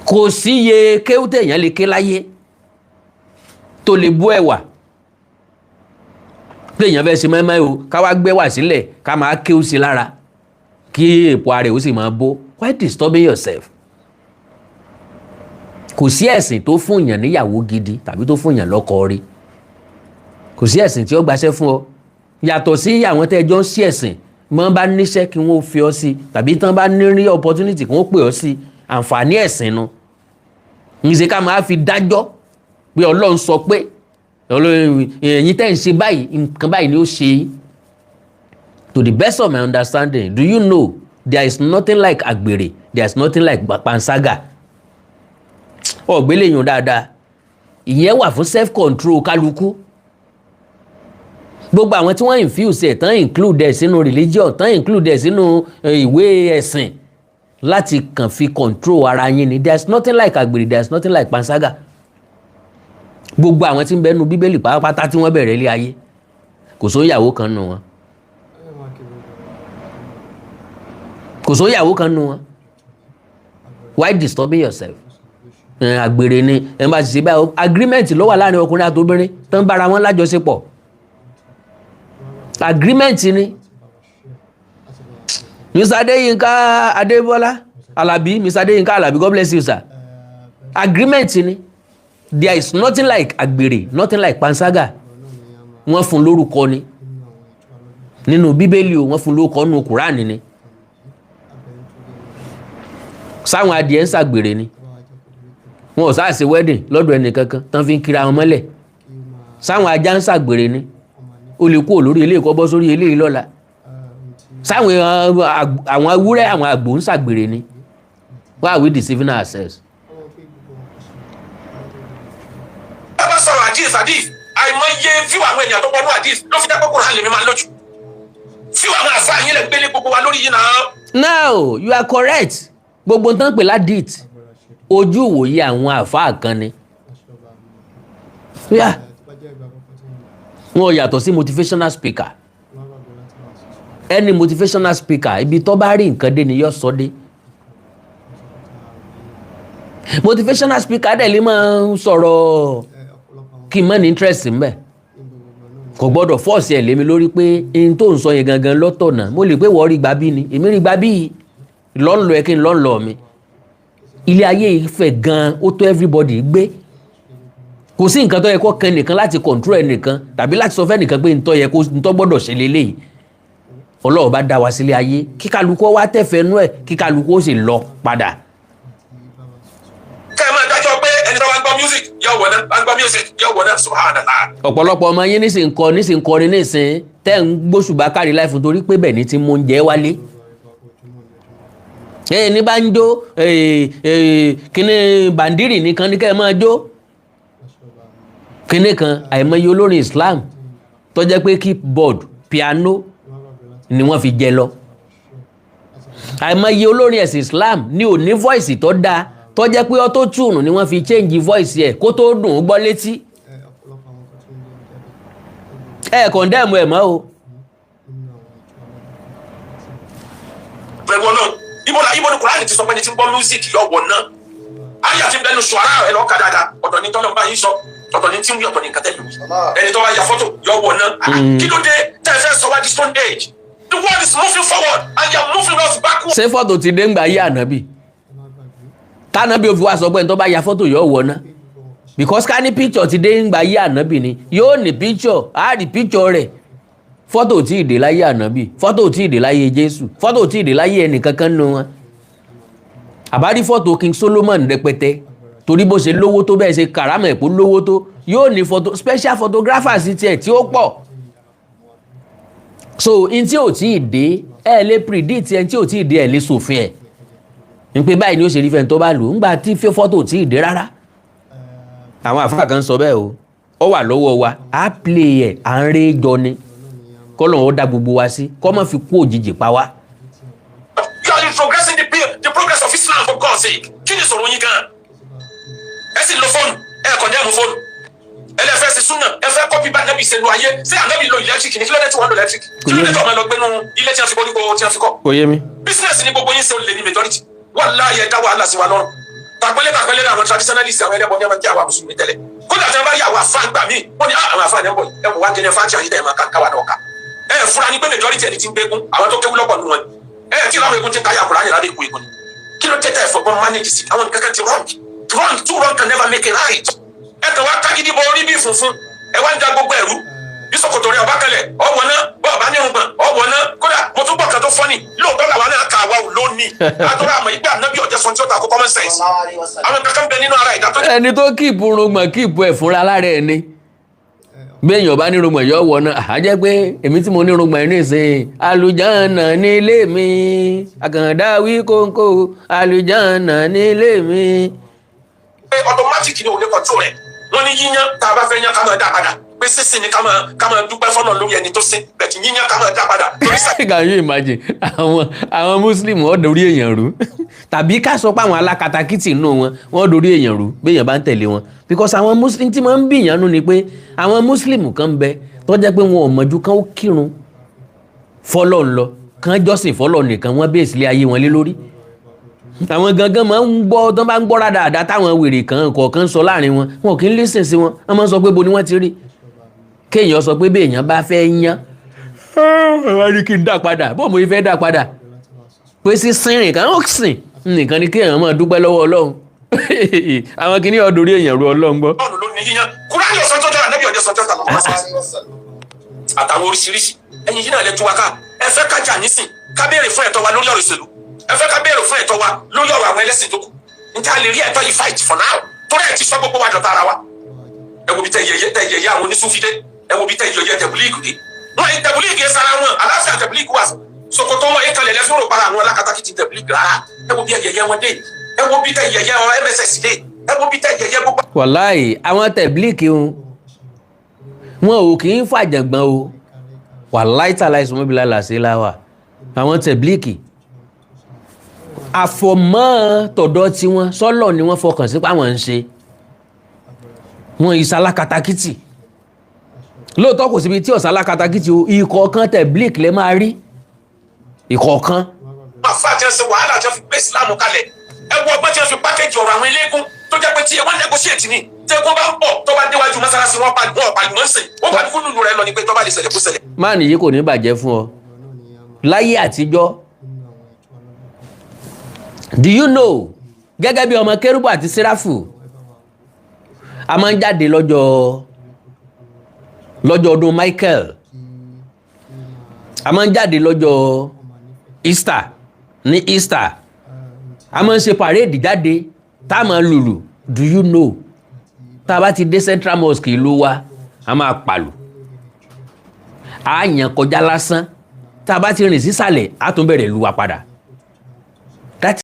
Kò sí iye kéwú téèyàn lè ké láyé tó lè bú ẹ̀wà téèyàn fẹ́ ṣe mẹ́mẹ́ o. Ká wá gbẹ́wà sílẹ̀, ká máa kéwú sí lára. Kí èèpo ara ẹ̀ ó sì máa bó. Why disturbing yourself? Kò sí ẹ̀sìn tó fún yàn níyàwó gidi tàbí tó fún yàn lọ́kọ rí. Kò sí ẹ̀sìn tí ó gbaṣẹ́ fún ọ, yàtọ̀ sí àwọn tẹ́ ẹ jọ ń sí ẹ̀sìn mọ́ bá níṣẹ́ kí wọ́n fi ọ sí, tàbí tán bá ní rí opportunity kí wọ́n pè ọ sí. Àǹfààní ẹ̀sìn nu ń ṣe ká máa fi dájọ́ pé Ọlọ́run sọ pé ẹ̀yin tẹ́ ń ṣe báyìí, nǹkan báyìí ni ó ṣe yín. To the best of my understanding, do you know there is nothing like àgbèrè, there is nothing like panṣágà? Ọ̀gbẹ́lẹ̀ yùn dáadáa. Ìyẹn wà fún self control kálukú. Gbogbo àwọn tí wọ́n infuse ẹ̀ tán, include ẹ̀ sínú religion tán, include ẹ̀ sínú ìwé ẹ̀sìn láti kàn fi control ara yín ni. There is nothing like àgbèrè, there is nothing like panṣágà. Gbogbo àwọn tí ń bẹnu Bíbélì pátápátá tí wọ́n bẹ̀rẹ̀ ilé ayé, kò sóyàwó kan nù wọn, kò sóyàwó kan nù wọn. Why disturbing yourself? Àgbèrè ni ẹ bá ti ṣe báyìí. Agreement ló wà láàrin ọkùnrin àti obìnrin tó ń bára wọn lájọṣepọ̀. Agreement ni. Mr. Adéyínká Adébọ́lá Alábí, Mr. Adéyínká Alábí, God bless you, sir. Agreement ni. There is nothing like àgbèrè, nothing like panṣágà. Wọ́n fún lórúkọ ni nínú Bíbélì o, wọ́n fún lórúkọ nínú Kùránì ni. Sáwọn adìẹ ń ṣàgbèrè ni? Wọn ò sáà ṣe wedding lọ́dọ̀ ẹnì kankan tán fi ń kiri àwọn mọ́lẹ̀. Sáwọn ajá ń ṣàgbèrè ni? Ó lè kúrò lórí eléyìí kó bọ́ sórí eléyìí lọ́la. Sáwọn àwọn ewúrẹ́, àwọn àgbò ń ṣàgbèrè ni? Why are we deceiving ourselves? Ẹ bá sọ̀rọ̀ hadith, hadith, àìmọye fíwọ̀ àwọn ènìyàn tó wọnú hadith ló fi jẹ́ pé Kùránì lèmi máa ń lójú. Fíwọ̀ àwọn àfa yín lè gbélé gbogbo wa lórí yìí náà. Now you are correct. Gbogbo tán pè ládìt, ojú ìwòye àwọn àfáà kan ni. Yeah. Wọn ò yàtọ̀ sí motivational speaker. Any motivational speaker, ibi tó bá rí nǹkan dé ni yóò sọ dé. Motivational speaker dẹ̀ lè máa ń sọ̀rọ̀ kí n má ní interest ńbẹ̀. Kò gbọ́dọ̀ force ẹ̀ lé mi lórí pé n tó ń sọ yẹn gangan lọ́tọ̀nà. Mo lè pé wọ́n rí gbà bí ni, èmi rí gbà bí lọ́nlọ́ ẹ kí n lọ́nlọ́ mi. Ilé ayé yìí fẹ̀ gan, ó tó everybody gbé. Kò sí nǹkan tó yẹ kó kan nìkan láti control ẹnìkan tàbí láti sọ fẹ́nìkan pé ntọ́ yẹ kó ntọ́ gbọ́dọ̀ ṣe lélẹ́yìí. Ọlọ́run bá dá wa sílé ayé, kí kálukú wá tẹ̀fẹ́ nú ẹ̀, kí kálukú ó sì lọ padà. Kẹ́ ẹ máa dájọ́ pé ẹni tó bá ń gbọ́ music yóò wọ̀ náà, bá ń gbọ́ music yóò wọ̀ náà, subhanallah. Ọ̀pọ̀lọpọ̀ ọmọ yín nísìn kọ, nísìn kọrin, nísìn tẹ́ ń gbóṣùbà kárí láìfún torí pé bẹ́ẹ̀ ni ti mú oúnjẹ wálé. Ẹ ní bá ń jó kíní bàndírì nìkan ní kẹ́ ẹ máa jó kíní kan. Àìmọye olórin Islam tó jẹ́ pé keyboard, piano ni wọ́n fi jẹ lọ. Àìmọye olórin ẹ̀sìn Islam ní ò ní voice tó dáa, tó jẹ́ pé auto tune ni wọ́n fi change voice ẹ̀ kó tó dùn ún gbọ́ létí. Ẹ condemn ẹ̀ mọ́ o. Pẹ̀lú Ọlọ́run, ibo la ibo ni Kùránì ti sọ pé ẹni tí ń gbọ́ music yóò wọ̀ náà? Ayé àti bẹnu sọ̀rọ̀ ẹ̀ lọ́ọ́ ka dáadáa. Ọ̀tọ̀ ní tọ́lọ́ bá yín sọ, ọ̀tọ̀ ní tí ń wí, ọ̀tọ̀ ní nǹkan tẹ́lẹ̀ wí. Ẹni tó bá ya fọ́tò yóò wọ̀ náà. Kí ló dé tẹ́ ẹ fẹ́ sọ wá di stone age? The world is moving forward and you are moving us backward. Ṣé fọ́tò ti dé ńgbà yí ànábì tànábì ó fi wá sọ pé ẹni tó bá ya fọ́tò yóò wọ̀ ná? Because ká ní picture ti dé ńgbà yí ànábì ni, yóò ní picture, á rí picture rẹ̀. Fọ́tò tí ì dé láyé ànábì, fọ́tò tí ì dé láyé Jésù, fọ́tò tí ì dé láyé ẹnìkankan nù wọn. Àbárí fọ́tò King Solomon rẹpẹtẹ, torí bó ṣe lówó tó, bẹ́ẹ̀ ṣe kàrámọ̀ ẹ̀pọ̀ lówó tó, yóò ní photo, special photographers tiẹ̀ tí ó pọ̀. So n tí ò tí ì dé, ẹ lè predict ẹ. Tí ò tí ì dé, ẹ lè sòfin ẹ n pé báyìí ni ó ṣe rí fẹ́ni tó bá lò ńgbà tí fọ́tò tí ì dé rárá. Àwọn àfáà kan sọ bẹ́ẹ̀ o. Ó wà lọ́wọ́ wa, á play ẹ̀, à ń ré jọ ni. Kọ́lọ̀ ó dá gbogbo wa sí, kọ́ má fi kú òjijì pa wá. You are progressing the progress of Islam, for God's sake. Kí ni sọ̀rọ̀ yín gan? Ẹ sì lo fóònù, ẹ condemn fóònù. Ẹ lè fẹ́ ṣe súnà, ẹ fẹ́ copy bá ànábì ṣe lu ayé. Ṣé ànábì lo electric ní? Kí ló dé tí wọ́n lo electric? Kí ló dé tí wọ́n máa lọ gbénu ilé tí wọ́n fi koríko tí wọ́n fi kọ́? Kò yé mi. Business ni gbogbo yín ṣe, olè ní majority. Wallahi, ẹ dá wàhálà sí wa lọ́rùn. Tàpẹ́lẹ́ tàpẹ́lẹ́ àwọn traditionalist, àwọn ẹlẹ́bọn ní ọmọ jẹ́ àwọn mùsùlùmí tẹ́lẹ̀. Kódà tí wọ́n bá rí àwọn àfa gbà míì, wọ́n ní àwọn àfa ní ẹ̀bọ̀ ẹ̀bọ̀ wá jẹ́ ní fáńtì àyídẹ́ ẹ̀ máa káwa náà ká. Ẹ fura ni pé majority ẹni tí ń gbégún, àwọn tó kéwú lọ́pọ̀ nù wọn. Ẹ tí láwọn egun ti ń káyà Kùránì lábẹ́ ikú egun ni. Kí ló tẹ́tẹ́ ẹ̀fọ́gbọ́n manage sí àwọn nǹkan kan ti wrong? Wrong, two wrong can never make a right. Ẹ kàn wá kágídí bọ orí bí funfun, ẹ wá ń da gbogbo ẹ̀rú. Bí ṣòkòtò rẹ ọba kalẹ̀, ọwọ́ náà, bọ́ọ̀ bá ní irùngbọ̀n, ọwọ́ náà. Kódà mo tún gbọ́ kan tó fọ́nì lóòótọ́, làwọn náà kà wá ò lónìí àtúrà àmọ́ ìgbà náà bí ọ̀jẹ̀ sọ tí ó ta kó common sense. Àwọn kankan bẹ nínú ara ìdá tó Ẹni tó keep irùngbọ̀n, keep ẹ̀ fúnra lára ẹ̀ ni. Bí èèyàn bá nírùngbọ̀n yọ wọ̀ náà, á jẹ́ pé èmi tí mo nírùngbọ̀n ẹ̀ nísìnyí, àlùjánnà nílé mi. Àkàndá wí kóńkó, àlùjánnà nílé mi. Pé automatic ni ò lè control rẹ̀. Wọ́n ní yíyan tá a bá fẹ́ yan, ká máa dá padà, pé sísìn ni ká máa dúpẹ́ fọ́nà lórí ẹni tó sín bẹ̀tì, yíyan ká máa dá padà torí sá. Can you imagine? Àwọn Muslim, wọ́n dorí èèyàn rú, tàbí ká sọ pé àwọn alákatakítì nínú wọn, wọ́n dorí èèyàn rú béèyàn bá ń tẹ̀lé wọn, because àwọn Muslim tí máa ń bìyàn nú ni pé àwọn Muslim kan ń bẹ tó jẹ́ pé wọn ò mọ̀jú kán ó kírun fọlọ́ ń lọ, kán jọ́sìn fọlọ́ nìkan, wọ́n bèèsì lé ayé wọn lé lórí. Àwọn gangan máa ń gbọ́ tó bá ń gbọ́ rádaràda táwọn wèrè kan kọ̀ọ̀kan sọ láàrin wọn, wọn kì í listen sí wọn. Wọ́n máa ń sọ pé bo ni wọ́n ti rí kéèyàn sọ pé béèyàn bá fẹ́ yán, wọ́n ní kí n dá padà, bó mo fẹ́ dá padà, pé sísìn nìkan ó sìn nìkan ni kéèyàn máa dúpẹ́ lọ́wọ́ Ọlọ́run. Àwọn kìíní ọdún orí èèyàn ru Ọlọ́run gbọ́. Ọ̀nà ló ní yíyan. Kúránì ọ̀sán tó dára, nẹ́bí ọ̀jẹ̀ sọ tó dára àtàwọn oríṣiríṣi. Ẹ̀yin yìí náà lè tú wa ká. Ẹ fẹ́ ká jà nísìn, ká béèrè fún ẹ̀tọ́ wa lórí ọ̀rọ̀ ìṣèlú, ẹ fẹ́ ká béèrè fún ẹ̀tọ́ wa lórí ọ̀rọ̀ àwọn ẹlẹ́sìn tó kù. Njẹ́ a lè rí ẹ̀tọ́ yìí fight for now? Torí ẹ̀ ti sọ gbogbo wa dọ̀tá ara wa. Ẹ wo bí tẹ yẹyẹ, tẹ yẹyẹ àwọn onísúfì dé. Ẹ wo bí tẹ yẹyẹ tẹ̀bílíìgì dé. Wọn yìí, tẹ̀bílíìgì yẹn sara wọn aláfíà, tẹ̀bílíìgì wà ṣòkòtò wọn yìí kalẹ̀ lẹ́fún òrùpa àwọn alákatakítí tẹ̀bílíìgì rárá. Ẹ wo bí yẹyẹ wọn dé. Ẹ wo bí tẹ yẹyẹ wọn MSS dé. Ẹ wo bí tẹ yẹyẹ gbogbo. Wàláì, àwọn tẹ̀blíkì wọn ò kì í fàjàngbọ̀n o. Wàláì tàláì sọmọbìlà làṣẹ láwà. Àwọn tẹ̀blíkì, àfọ̀mọ́ tọ̀dọ̀ tiwọn sọ́lọ̀ ni wọ́n fọkàn sí páwọn ń ṣe wọn ìsalákatakítì. Lóòótọ́, kò síbi tí ọ̀sálákatakítì o. Ìkọ̀ọ̀kan tẹ̀blíkì lè máa rí ìkọ̀ọ̀kan. Àfa àti ẹsẹ wàhálà tí wọn fi gbé Ìsìlámù kalẹ̀, ẹ wo ọgbọ́n tí wọn fi package ọ̀rọ̀ àwọn eléégún tó jẹ́ pé tí wọ́n negotiate ni. Tí eégún bá ń bọ̀, tó bá déwájú mọ́sálásí, wọn pa wọn pàlù mọ́ sìn, wọn pàlù kúlùlù rẹ lọ ni pé tó bá lè ṣẹlẹ̀, kó ṣẹlẹ̀. Máà nìyí, kò ní bàjẹ́ fún ọ. Láyé àtijọ́, do you know, gẹ́gẹ́ bí ọmọ kérúbù àti séráfù, a máa ń jáde lọ́jọ́ ọdún Michael, a máa ń jáde lọ́jọ́ Easter. Ní Easter, a máa ń ṣe parade jáde tá a máa lùlù. Do you know, tá a bá ti dé Central Mosque ìlú wa, a máa pàlù, a yàn kọjá lásán. Tá a bá ti rìn sísàlẹ̀, a tún bẹ̀rẹ̀ lu wa padà. That